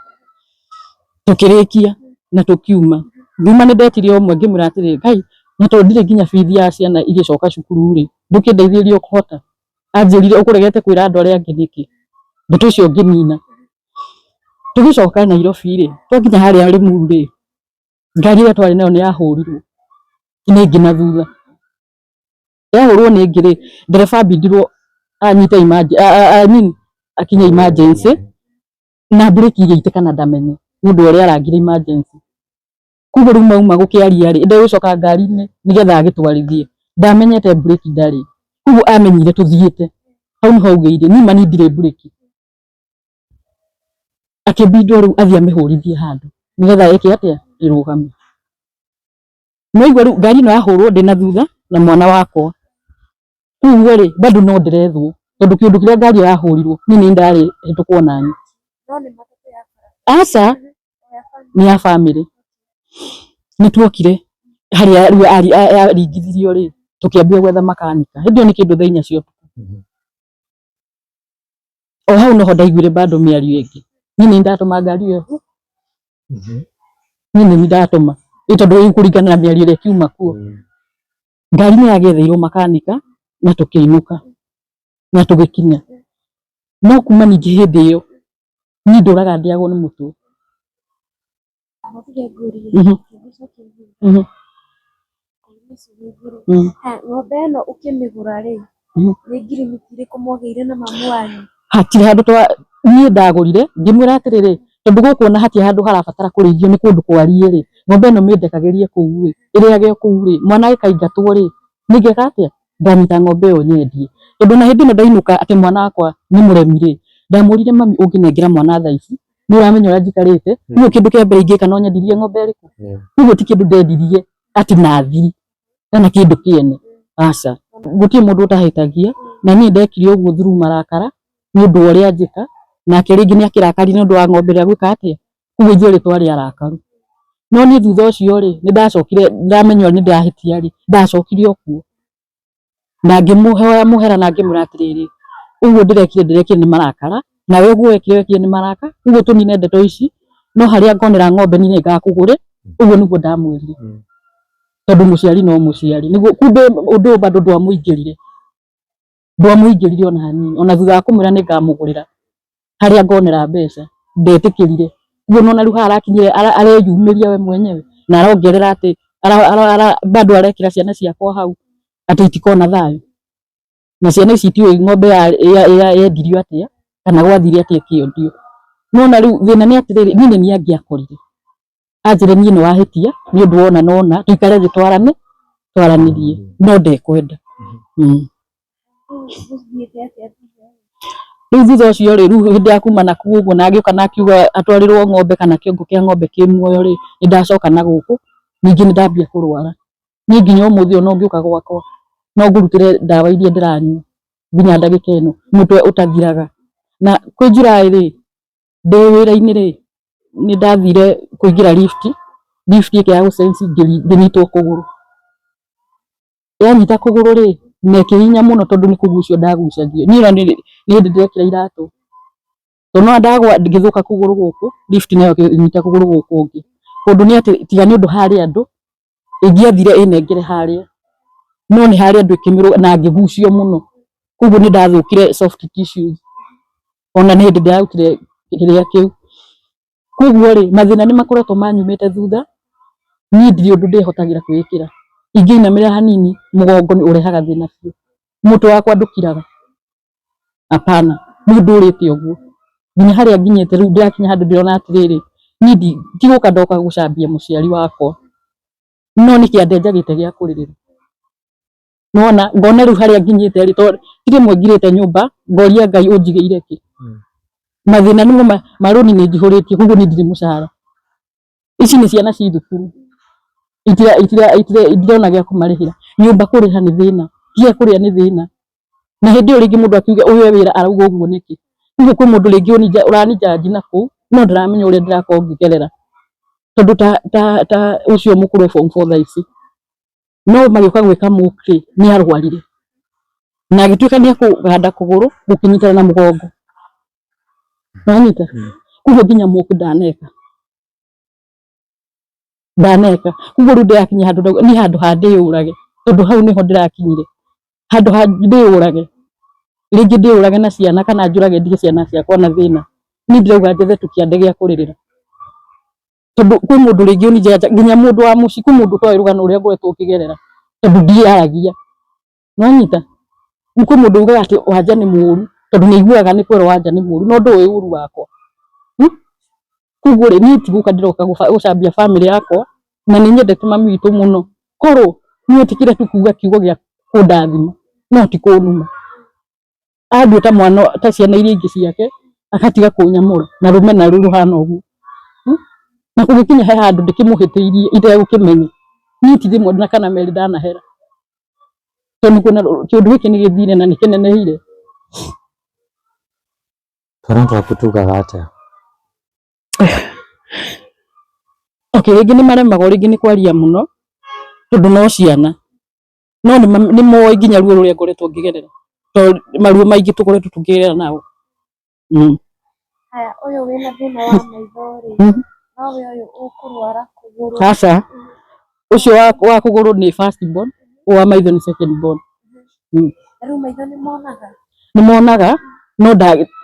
Tũkĩrĩkia na tũkiuma. Ngiuma nĩ ndetire ũmwe ngĩmwĩra atĩrĩrĩ, Ngai na tondũ ndirĩ nginya bithi ya ciana igĩcoka cukuru rĩ, ndũkĩndeithĩrĩrie ũkũhota. Anjĩrire ũkũregete kwĩra andũ arĩa angĩ nĩkĩ? Ndeto icio ngĩnina. Tũgĩcoka Nairobi rĩ, twakinya harĩa Limuru rĩ, ngari ĩrĩa twarĩ nayo nĩ yahũrirwo nĩ ĩngĩ na thutha. Yahũrwo nĩ ĩngĩ rĩ, ndereba ambindirwo anyite I mean akinye emergency na mburĩki igĩitĩka na ndamenye nĩ ũndũ wa ũrĩa arangire emergency. Koguo rĩu mauma gũkĩaria rĩ, ndegũcoka ngari-inĩ nĩgetha agĩtwarithie, ndamenyete mburĩki ndarĩ. Koguo amenyire tũthiĩte, hau nĩho augĩire niĩ ma niĩ ndirĩ mburĩki. Akĩbindwo rĩu athiĩ amĩhũrithie handũ nĩgetha ĩke atĩa, ĩrũgame. No igua rĩu ngari ĩno yahũrwo ndĩ na thutha na mwana wakwa, koguo rĩ bado no ndĩrethwo tondũ kĩũndũ kĩrĩa ngari ĩyo yahũrirwo niĩ nĩ ndarĩ hĩtũkwo nani. No nĩ matatũ ya bara? Aca. O ya family? Nĩ ya family. Nĩ tuokire harĩa rĩu aringithirio rĩ, tũkĩambia gwetha makanika. Hĩndĩ ĩyo nĩ kĩndũ thaa 4 cia ũtukũ. O hau noho ndaiguire bado mĩario ĩngĩ, niĩ nĩ ndatũma ngari ĩyo, niĩ nĩ ndatũma ĩ, tondũ rĩu kũringana na mĩario ĩrĩa ĩkiuma kuo, ngari nĩ yagĩetheirwo makanika na tũkĩinũka na tũgĩkinya. No kuma ningĩ hĩndĩ ĩyo niĩ ndũraga ndĩagwo nĩ mũtwe. Ahotige ngũrie. Ngĩcokia thutha. Ngũrie icio igĩrĩ. Ha, ng'ombe ĩno ũkĩmĩgũra rĩ, nĩ ngirimiti irĩkũ mwagĩire na mamu wanyu? Hatirĩ handũ twa niĩ ndagũrire, ngĩmwĩra atĩrĩrĩ, tondũ gũkũ ona hatirĩ handũ harabatara kũrĩithio, nĩ kũndũ kwariĩ rĩ, ng'ombe ĩno mĩndekagĩrie kũu rĩ, ĩrĩage o kũu rĩ, mwana agĩkaingatwo rĩ, nĩngeka atĩa? Nganyita ng'ombe ĩyo nyendie. Tondũ na hĩndĩ ĩno ndainũka atĩ mwana wakwa nĩ mũremi rĩ, ndamwĩrire, "Mami, ũngĩnengera mwana thaa ici, nĩ ũramenya ũrĩa njikarĩte, koguo kĩndũ kĩa mbere ingĩka no nyendirie ng'ombe ĩrĩkũ." Koguo ti kĩndũ ndendirie atĩ na thiri kana kĩndũ kĩene, aca. Gũtirĩ mũndũ ũtahĩtagia, na niĩ ndekire ũguo through marakara nĩ ũndũ wa ũrĩa njĩka, nake rĩngĩ nĩ akĩrakarire nĩ ũndũ wa ng'ombe ĩrĩa gwĩka atĩa. Koguo ithuerĩ twarĩ arakaru. No niĩ thutha ũcio rĩ, nĩ ndacokire ndamenya nĩ ndahĩtia rĩ, ndacokire o kuo na ngĩmũhoya mũhera na ngĩmwĩra atĩrĩrĩ, ũguo ndĩrekire ndĩrekire nĩ marakara, nawe ũguo wekire wekire nĩ maraka, ũguo tũnine ndeto ici, no harĩa ngonera ng'ombe niĩ nĩngakũgũre. Ũguo nĩguo ndamwĩrire, tondũ mũciari no mũciari. Nĩguo kumbe ũndũ ũyũ bado ndwamũingĩrire, ndwamũingĩrire ona hanini. Ona thutha wa kũmwĩra nĩngamũgũrĩra harĩa ngonera mbeca, ndetĩkĩrire. Ũguo nona rĩu haha arakinyire areyumĩria we mwenyewe na arongerera atĩ bado arekĩra ciana ciakwa hau atĩ itikona thayũ, na ciana ici itiũĩ ng'ombe yendirio atĩa kana gwathire atĩa ĩkĩendio. Nona rĩu thĩna nĩ atĩrĩrĩ, niĩ nĩ niĩ angĩakorire anjĩre niĩ nĩ wahĩtia nĩ ũndũ wona nona tũikare thĩ twarane twaranĩrie, no ndekwenda. Rĩu gũthiĩte atĩa thutha ũyũ? Rĩu thutha ũcio rĩ, rĩu hĩndĩ ya kuma na kũu ũguo na agĩũka na akiuga atwarĩrwo ng'ombe kana kĩongo kĩa ng'ombe kĩ muoyo rĩ, nĩ ndacoka na gũkũ ningĩ nĩ ndambia kũrwara. Niĩ nginya ũmũthĩ ũyũ no ngĩũka gwakwa no ngũrutĩre ndawa iria ndĩranyua nginya ndagĩka ĩno, mũtwe ũtathiraga. Na kwĩ July rĩ, ndĩ wĩra-inĩ rĩ, nĩ ndathire kũingĩra lift, lift ĩkĩaga gũ sense, ngĩnyitwo kũgũrũ. Yanyita kũgũrũ rĩ, na ĩkĩhinya mũno tondũ nĩ kũgucio ndagucagia. Niĩ ona nĩ hĩndĩ ndĩrekĩra iratũ, tondũ nĩwona ndagwa ngĩthũka kũgũrũ gũkũ, lift nayo ĩkĩnyita kũgũrũ gũkũ ũngĩ. Ũndũ nĩ atĩ tiga nĩ ũndũ harĩ andũ, ĩngĩathire ĩnengere harĩa, no nĩ harĩ andũ ĩkĩmĩrũga na ngĩgucio mũno. Koguo nĩ ndathũkire soft tissues, ona nĩ hĩndĩ ndĩrarutire kĩrĩa kĩu. Koguo rĩ, mathĩna nĩ makoretwo manyumĩte thutha, niĩ ndirĩ ũndũ ndĩhotagĩra kwĩĩkĩra. Ingĩinamĩrĩra hanini, mũgongo nĩ ũrehaga thĩna biũ. Mũtwe wakwa ndũkiraga, hapana, rĩu ndũrĩte ũguo nginya harĩa nginyĩte. Rĩu ndĩrakinya handũ ndĩrona atĩrĩrĩ, niĩ ti gũka ndoka gũcambia mũciari wakwa, no nĩ kĩande njagĩte gĩa kũrĩrĩra. Nĩwona ngona rĩu harĩa nginyĩte rĩ, to ti rĩmwe ngirĩte nyũmba ngoria Ngai ũnjigĩire kĩ. Mathĩna nĩmo marũni nĩ njihũrĩtie, koguo niĩ ndirĩ mũcara. Ici nĩ ciana ci thukuru, ndirona gĩa kũmarĩhĩra. Nyũmba kũrĩha nĩ thĩna, gĩa kũrĩa nĩ thĩna. Na hĩndĩ ĩyo rĩngĩ mũndũ akiuge ũyũ e wĩra arauga ũguo nĩkĩ. Koguo kwĩ mũndũ rĩngĩ ũranijudge na kũu, no ndaramenya ũrĩa ndĩrakorwo ngĩgerera. Tondũ ta ũcio mũkũrũ e form four thaa ici, no magĩũka gwĩka mock rĩ, nĩ arwarire na agĩtuĩka nĩ ekũganda kũgũrũ gũkĩnyitana na mũgongo. Nĩwanyita? Koguo nginya mock ndaneka, ndaneka. Koguo rĩu ndĩrakinya handũ ndauga niĩ handũ ha ndĩyũrage, tondũ hau nĩho ndĩrakinyire, handũ ha ndĩyũrage, rĩngĩ ndĩyũrage na ciana kana njũrage ndige ciana ciakwa na thĩna, niĩ ndĩrauga njethe tu kĩande gĩa kũrĩrĩra. Tondũ kwĩ mũndũ rĩngĩ ũni judge, nginya mũndũ wa mũciĩ, kwĩ mũndũ ũtoĩ rũgano rũrĩa ngoretwo ngĩgerera tondũ ndiaragia. Nĩwanyita? Kwĩ mũndũ ugaga atĩ Wanja nĩ mũru tondũ nĩ aiguaga nĩ kwĩrwo Wanja nĩ mũru, no ndũĩ ũru wakwa. Koguo rĩ, niĩ ti gũka ndĩroka gũcambia family yakwa, na nĩ nyendete mami witũ mũno. Korwo nĩ etĩkĩre tu kuga kiugo gĩa kũndathima, no ti kũnuma. Andue ta mwana ta ciana iria ingĩ ciake, agatiga kũnyamũra na rũmena rũu rũhana ũguo. Na kũgĩkinya he handũ ndĩkĩmũhĩtĩirie itegũkĩmenya. Niĩ ti rĩmwe na kana merĩ ndanahera, tondũ nĩ kuona kĩũndũ gĩkĩ nĩ gĩthire na nĩ kĩnenehire. Twana twaku tugaga atĩa? Okay, rĩngĩ nĩ maremagwo rĩngĩ nĩ kwaria mũno tondũ no ciana, no nĩ moĩ nginya ruo rũrĩa ngoretwo ngĩgerera, tondũ maruo maingĩ tũkoretwo tũkĩgerera nao. Haya, ũyũ wĩna thĩna wa maitho rĩ, nowe ũyũ ũkũrwara kũgũrũ? Aca, ũcio wa kũgũrũ nĩ first born, ũyũ wa maitho nĩ second born. Rĩu maitho nĩ monaga? Nĩ monaga, no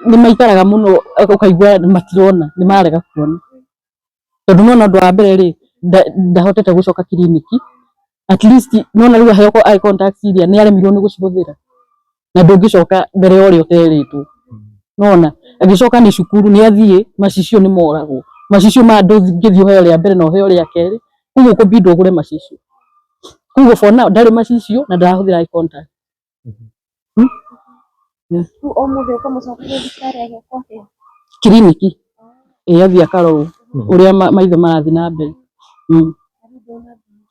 nĩ maikaraga mũno ũkaigua matirona, nĩ marega kuona. Tondũ nĩwona ũndũ wa mbere rĩ, ndahotete gũcoka kiriniki, at least nĩwona rĩu aheo eye contacts iria nĩ aremirwo nĩ gũcihũthĩra, na ndũngĩcoka mbere ya ũrĩa ũterĩtwo. Nĩwona, agĩcoka nĩ cukuru nĩ athiĩ, macicio nĩ moragwo. Macicio maya ndũngĩthiĩ ũheo rĩa mbere na ũheo rĩa kerĩ, koguo ũkũbindwo ũgũre macicio. Koguo for now ndarĩ macicio na ndarahũthĩra eye contact. Rĩu ũmũthĩ ũkũmũcokeria thibitarĩ agekwo atĩa? Kiriniki, ĩĩ athiĩ akarorwo ũrĩa maitho marathiĩ na mbere.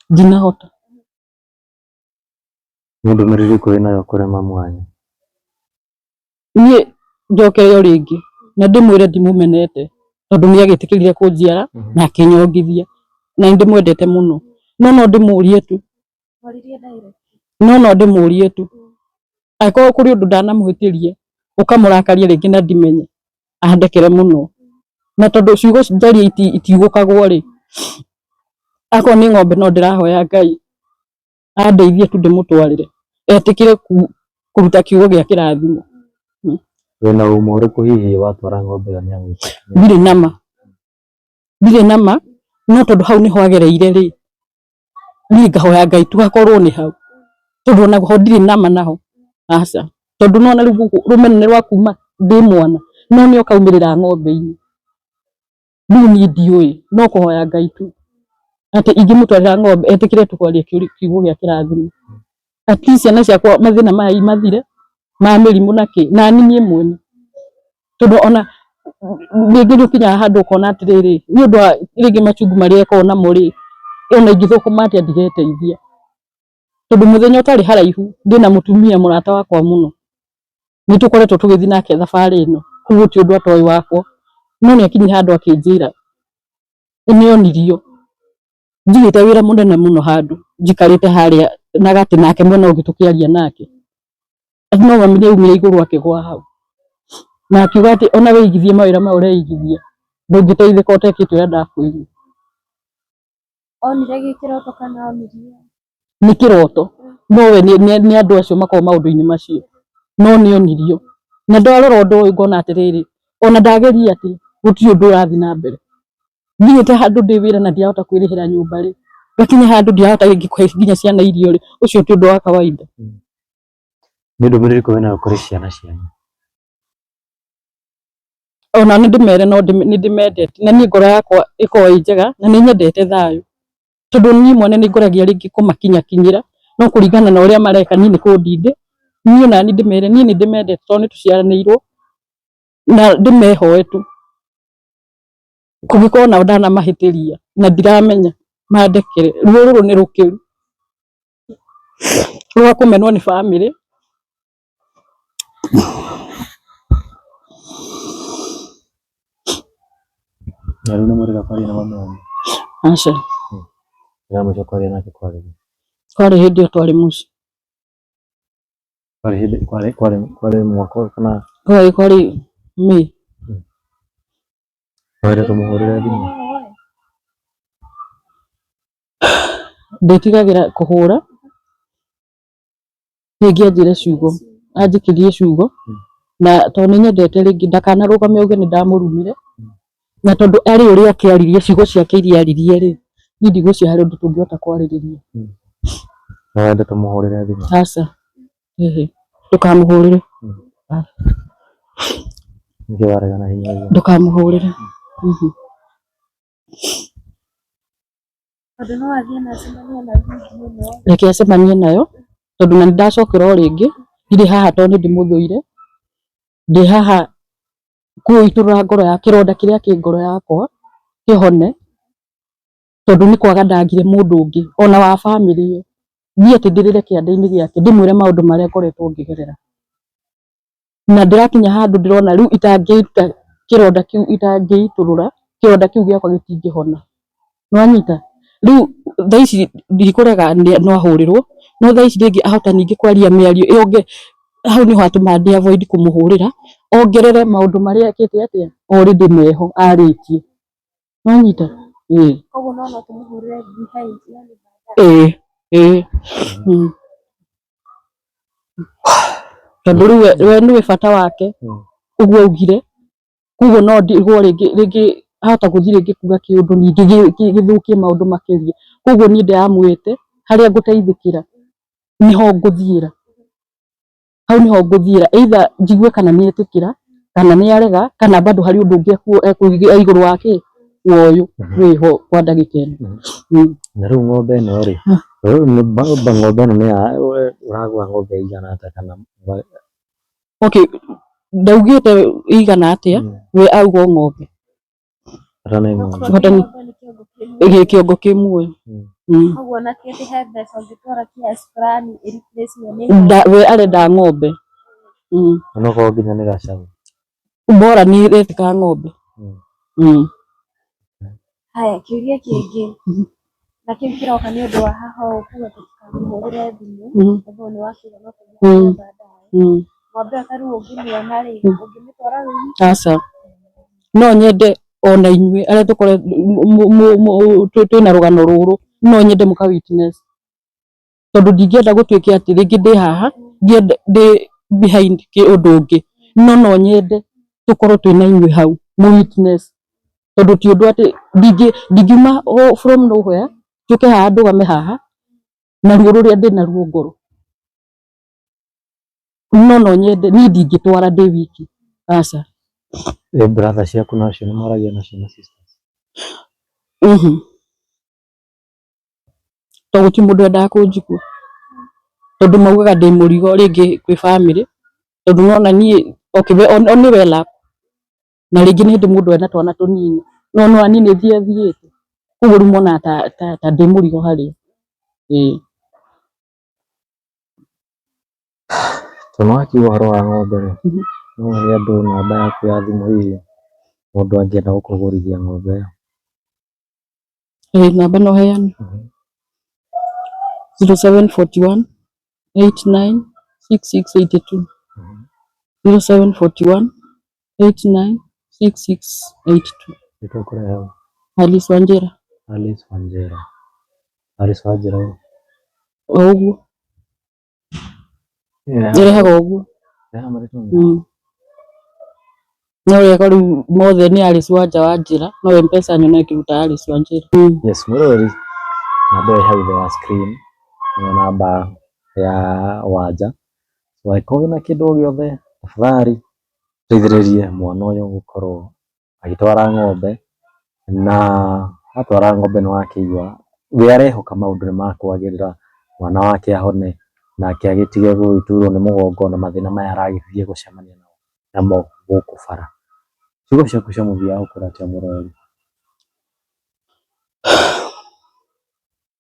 Ndinahota. Nĩ ndũmĩrĩri ĩrĩkũ wĩnayo kũrĩ mamu wanyu? Niĩ njokere o rĩngĩ na ndĩmwĩre ndimũmenete, tondũ nĩ agĩtĩkĩrire kũnjiara na akĩnyongithia, na nĩ ndĩmwendete mũno, no no ndĩmũrie tu, no no ndĩmũrie tu, angĩkorwo kũrĩ ũndũ ndanamũhĩtĩria ũkamũrakaria rĩngĩ na ndimenye, andekere mũno. Na tondũ ciugo njarie itiugũkagwo rĩ, akorwo nĩ ng'ombe no ndĩrahoya Ngai andeithie tu ndĩmũtwarĩre, etĩkĩre kũruta kiugo gĩa kĩrathimo. Wĩna ũma ũrĩkũ hihi watwara ng'ombe ĩyo nĩagwĩtĩkia? Ndirĩ nama, ndirĩ nama, no tondũ hau nĩho agereire rĩ, niĩ ngahoya Ngai tu hakorwo nĩ hau, tondũ ona ho ndirĩ nama naho, aca, tondũ nĩwona rĩu gũkũ rũmena nĩ rwa kuma ndĩ mwana, no nĩ ũkaumĩrĩra ng'ombe-inĩ. Rĩu niĩ ndiũĩ, no kũhoya Ngai tu atĩ ingĩmũtwarĩra ng'ombe etĩkĩre tu kwaria kiugo gĩa kĩrathimo. At least ciana ciakwa mathĩna maya imathire ma mĩrimũ na kĩ, na niĩ mwene. Tondũ ona rĩngĩ nĩ ũkinyaga handũ ũkona atĩrĩrĩ, nĩ ũndũ wa rĩngĩ machungu marĩa ĩkoragwo namo rĩ, ona ingĩthũkũma atĩa ndigeteithia. Tondũ mũthenya ũtarĩ haraihu ndĩna mũtumia mũrata wakwa mũno, nĩ tũkoretwo tũgĩthiĩ nake thabarĩ ĩno, koguo ti ũndũ atoĩ wakwa, no nĩ akinyire handũ akĩnjĩra nĩ onirio njigĩte wĩra mũnene mũno handũ njikarĩte harĩa na gatĩ nake mwena ũngĩ tũkĩaria nake, no mami nĩ aumire igũrũ akĩgwa hau na akiuga atĩ ona wĩigithie mawĩra maya ũreigithia ndũngĩteithĩka ũtekĩte ũrĩa ndakwĩrire. Onire gĩ kĩroto kana onirie? Nĩ kĩroto, no we nĩ andũ acio makoragwo maũndũ-inĩ macio, no nĩ onirio. Na ndarora ũndũ ũyũ ngona atĩrĩrĩ, ona ndageria atĩ gũtirĩ ũndũ ũrathiĩ na mbere. Nginyĩte handũ ndĩ wĩra na ndirahota kwĩrĩhĩra nyũmba rĩ, ngakinya handũ ndirahota rĩngĩ kũhe nginya ciana irio rĩ, ũcio ti ũndũ wa kawaida. Nĩ ndũmĩrĩri ĩrĩkũ wĩnayo kũrĩ ciana cianyu? Ona nĩ ndĩmere no nĩ ndĩmendete, na niĩ ngoro yakwa ĩkoragwo ĩ njega na nĩ nyendete thayũ. Tondũ niĩ mwene nĩ ngoragia rĩngĩ kũmakinyakinyĩra, no kũringana na ũrĩa mareka niĩ nĩ kũndinde. Niĩ ona niĩ ndĩmere niĩ nĩ ndĩmendete tondũ nĩ tũciaranĩirwo, na ndĩmehoe tu. Kũngĩkorwo nao ndanamahĩtĩria na ndiramenya, mandekere. Ruo rũrũ nĩ rũkĩru rwa kũmenwo nĩ bamĩrĩ. Na rĩu nĩ mũrĩga kwaria na mami wanyu? Aca. Rĩrĩa mũico kwaria nake kwarĩ rĩ? Kwarĩ hĩndĩ ĩyo twarĩ mũciĩ. Kwarĩ hĩndĩ kwarĩ kwarĩ kwarĩ mwaka ũyũ kana? Kwarĩ kwarĩ May. No wende tũmũhũrĩre thimũ? Ndĩtigagĩra kũhũra, rĩngĩ anjĩre ciugo, anjĩkĩrie ciugo, na tondũ nĩ nyendete rĩngĩ ndakanarũgame auge nĩ ndamũrumire, na tondũ arĩ ũrĩa akĩaririe ciugo ciake iria aririe rĩ, niĩ ndigwĩciria harĩ ũndũ tũngĩhota kwarĩrĩria. No wende tũmũhũrĩre thimũ? Aca, ĩhĩ, ndũkamũhũrĩre. Nĩkĩ warega na hinya ũguo? Ndũkamũhũrĩre. Tondũ no athiĩ na acemanie na video ĩno. Reke acemanie nayo, tondũ na nĩndacokera o rĩngĩ, ndirĩ haha tondũ nĩ ndĩmũthũire, ndĩ haha kũitũrũra ngoro ya kĩronda kĩrĩa kĩ ngoro yakwa kĩhone. Tondu ni kwaga ndagire mundu ungi ona wa family iyo thiĩ atĩ ndĩrĩre kĩande-inĩ gĩake, ndĩmwĩre maũndũ marĩa ngoretwo ngĩgerera. Na ndĩrakinya handũ ndĩrona rĩu itangĩruta kĩronda kĩu, itangĩitũrũra kĩronda kĩu gĩakwa gĩtingĩhona. Nĩwanyita? Rĩu thaa ici ndikũrega no ahũrĩrwo, no thaa ici rĩngĩ ahota ningĩ kwaria mĩario ĩyo hau nĩho hatũmaga ndĩ avoid kũmũhũrĩra, ongerere maũndũ marĩa ekĩte atĩa already meho arĩtie. Nĩwanyita? Ĩĩ. Koguo no no tũmũhũrĩre behind, yani baadaye. Ĩĩ ĩĩ. Tondũ rĩu we nĩwe bata wake ũguo augire, koguo no ndigwo rĩngĩ rĩngĩ ahota gũthiĩ rĩngĩ kuga kĩũndũ ningĩ gĩthũkie maũndũ makĩria. Koguo niĩ ndĩramwĩte harĩa ngũteithĩkĩra niho ngũthiĩra, hau niho ngũthiĩra, either njigue kana nĩ etĩkĩra kana nĩ arega, kana bado harĩ ũndũ ũngĩ ekuuga igũrũ wa kĩ wa ũyũ wĩho kwa ndagĩka ĩno. Na rĩu ng'ombe ĩno rĩ, ng'ombe ĩno nĩ ya ũragũra ng'ombe ĩigana atĩa kana? Okay, ndaugĩte ĩigana atĩa, we auga o ng'ombe. Bata nĩ ng'ombe. Bata nĩ kĩongo kĩ muoyo. Koguo ona ti atĩ he mbeca ũngĩtwara kiasi fulani ĩ replace wo nĩ ng'ombe. We arenda ng'ombe. Onokorwo nginya nĩ gacaũ. Bora nĩ ĩretĩka ng'ombe. Haya, kĩũria kĩngĩ na kĩu kĩroka nĩ ũndũ wa haha ũũ kuga tũtikamũhũrĩre thimũ, tondũ nĩ wakiuga no tũmũhũrĩre baadaye. Ng'ombe ĩyo ta rĩu ũngĩmĩona rĩ, ũngĩmĩtwara wĩ wiki? Aca. No nyende ona inyuĩ arĩa tũkoretwo twĩna rũgano rũrũ, no nyende mũka witness. Tondũ ndingĩenda gũtuĩke atĩ rĩngĩ ndĩ haha, ndĩ behind ũndũ ũngĩ. No no nyende tũkorwo twĩna inyuĩ hau, mũ witness. Tondũ ti ũndũ atĩ ndingiuma from nowhere njũke haha ndũgame haha na ruo rũrĩa ndĩ naruo ngoro. No no nyende niĩ ndingĩtwara ndĩ wiki, aca. Brother ciaku nacio nĩ mwaragia nacio na sisters? Tondũ gũtirĩ mũndũ wendaga kũnjigua, tondũ maugaga ndĩ mũrigo rĩngĩ kwĩ bamĩrĩ, tondũ nĩwona niĩ okay o nĩ well up, na rĩngĩ nĩ hĩndĩ mũndũ ena twana tũnini, no nĩwona niĩ nĩ thiĩ thiĩte, koguo rĩu monaga ta ndĩ mũrigo harĩo. Ĩĩ. Tondũ nĩwakiuga ũhoro wa ng'ombe rĩ, no ũhe andũ namba yaku ya thimũ hihi mũndũ angĩenda gũkũgũrithia ng'ombe ĩyo? Ĩĩ namba no heane. 0741 89 6682. 0741 89 6682. Rĩtwa ũkũrehe hau? Alice Wanjĩra. Alice Wanjĩra. Alice Wanjĩra ũ? O ũguo. Ĩrehaga ũguo. No wega rĩu mothe nĩ Alice Wanja Wanjĩra, no M-Pesa nyona ĩkĩruta Alice Wanjĩra. Yes, mwĩroreri, namba ĩyo ĩ hau thĩ wa screen nĩyo namba ya Wanja. So angĩkorwo wĩna kĩndũ o gĩothe, tafadhali teithĩrĩrie mwana ũyũ gũkorwo agĩtwara ng'ombe, na atwara ng'ombe nĩ wakĩigua we arehoka maũndũ nĩ makwagĩrĩra, mwana wake ahone, nake agĩtige gũgĩturwo nĩ mũgongo na mathĩna maya aragĩthiĩ gũcemania namo gũkũ bara. Ciugo ciaku cia mũthia ũkwĩra atĩa mũroreri?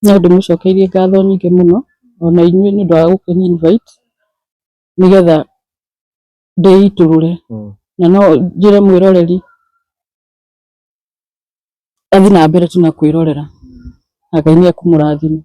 No ndĩmũcokeirie ngatho nyingĩ mũno ona inyuĩ nĩ ũndũ wa gũkĩnyi invite nĩgetha ndĩitũrũre, na no njĩre mwĩroreri athiĩ na mbere tu na kwĩrorera, na Ngai nĩ ekũmũrathima.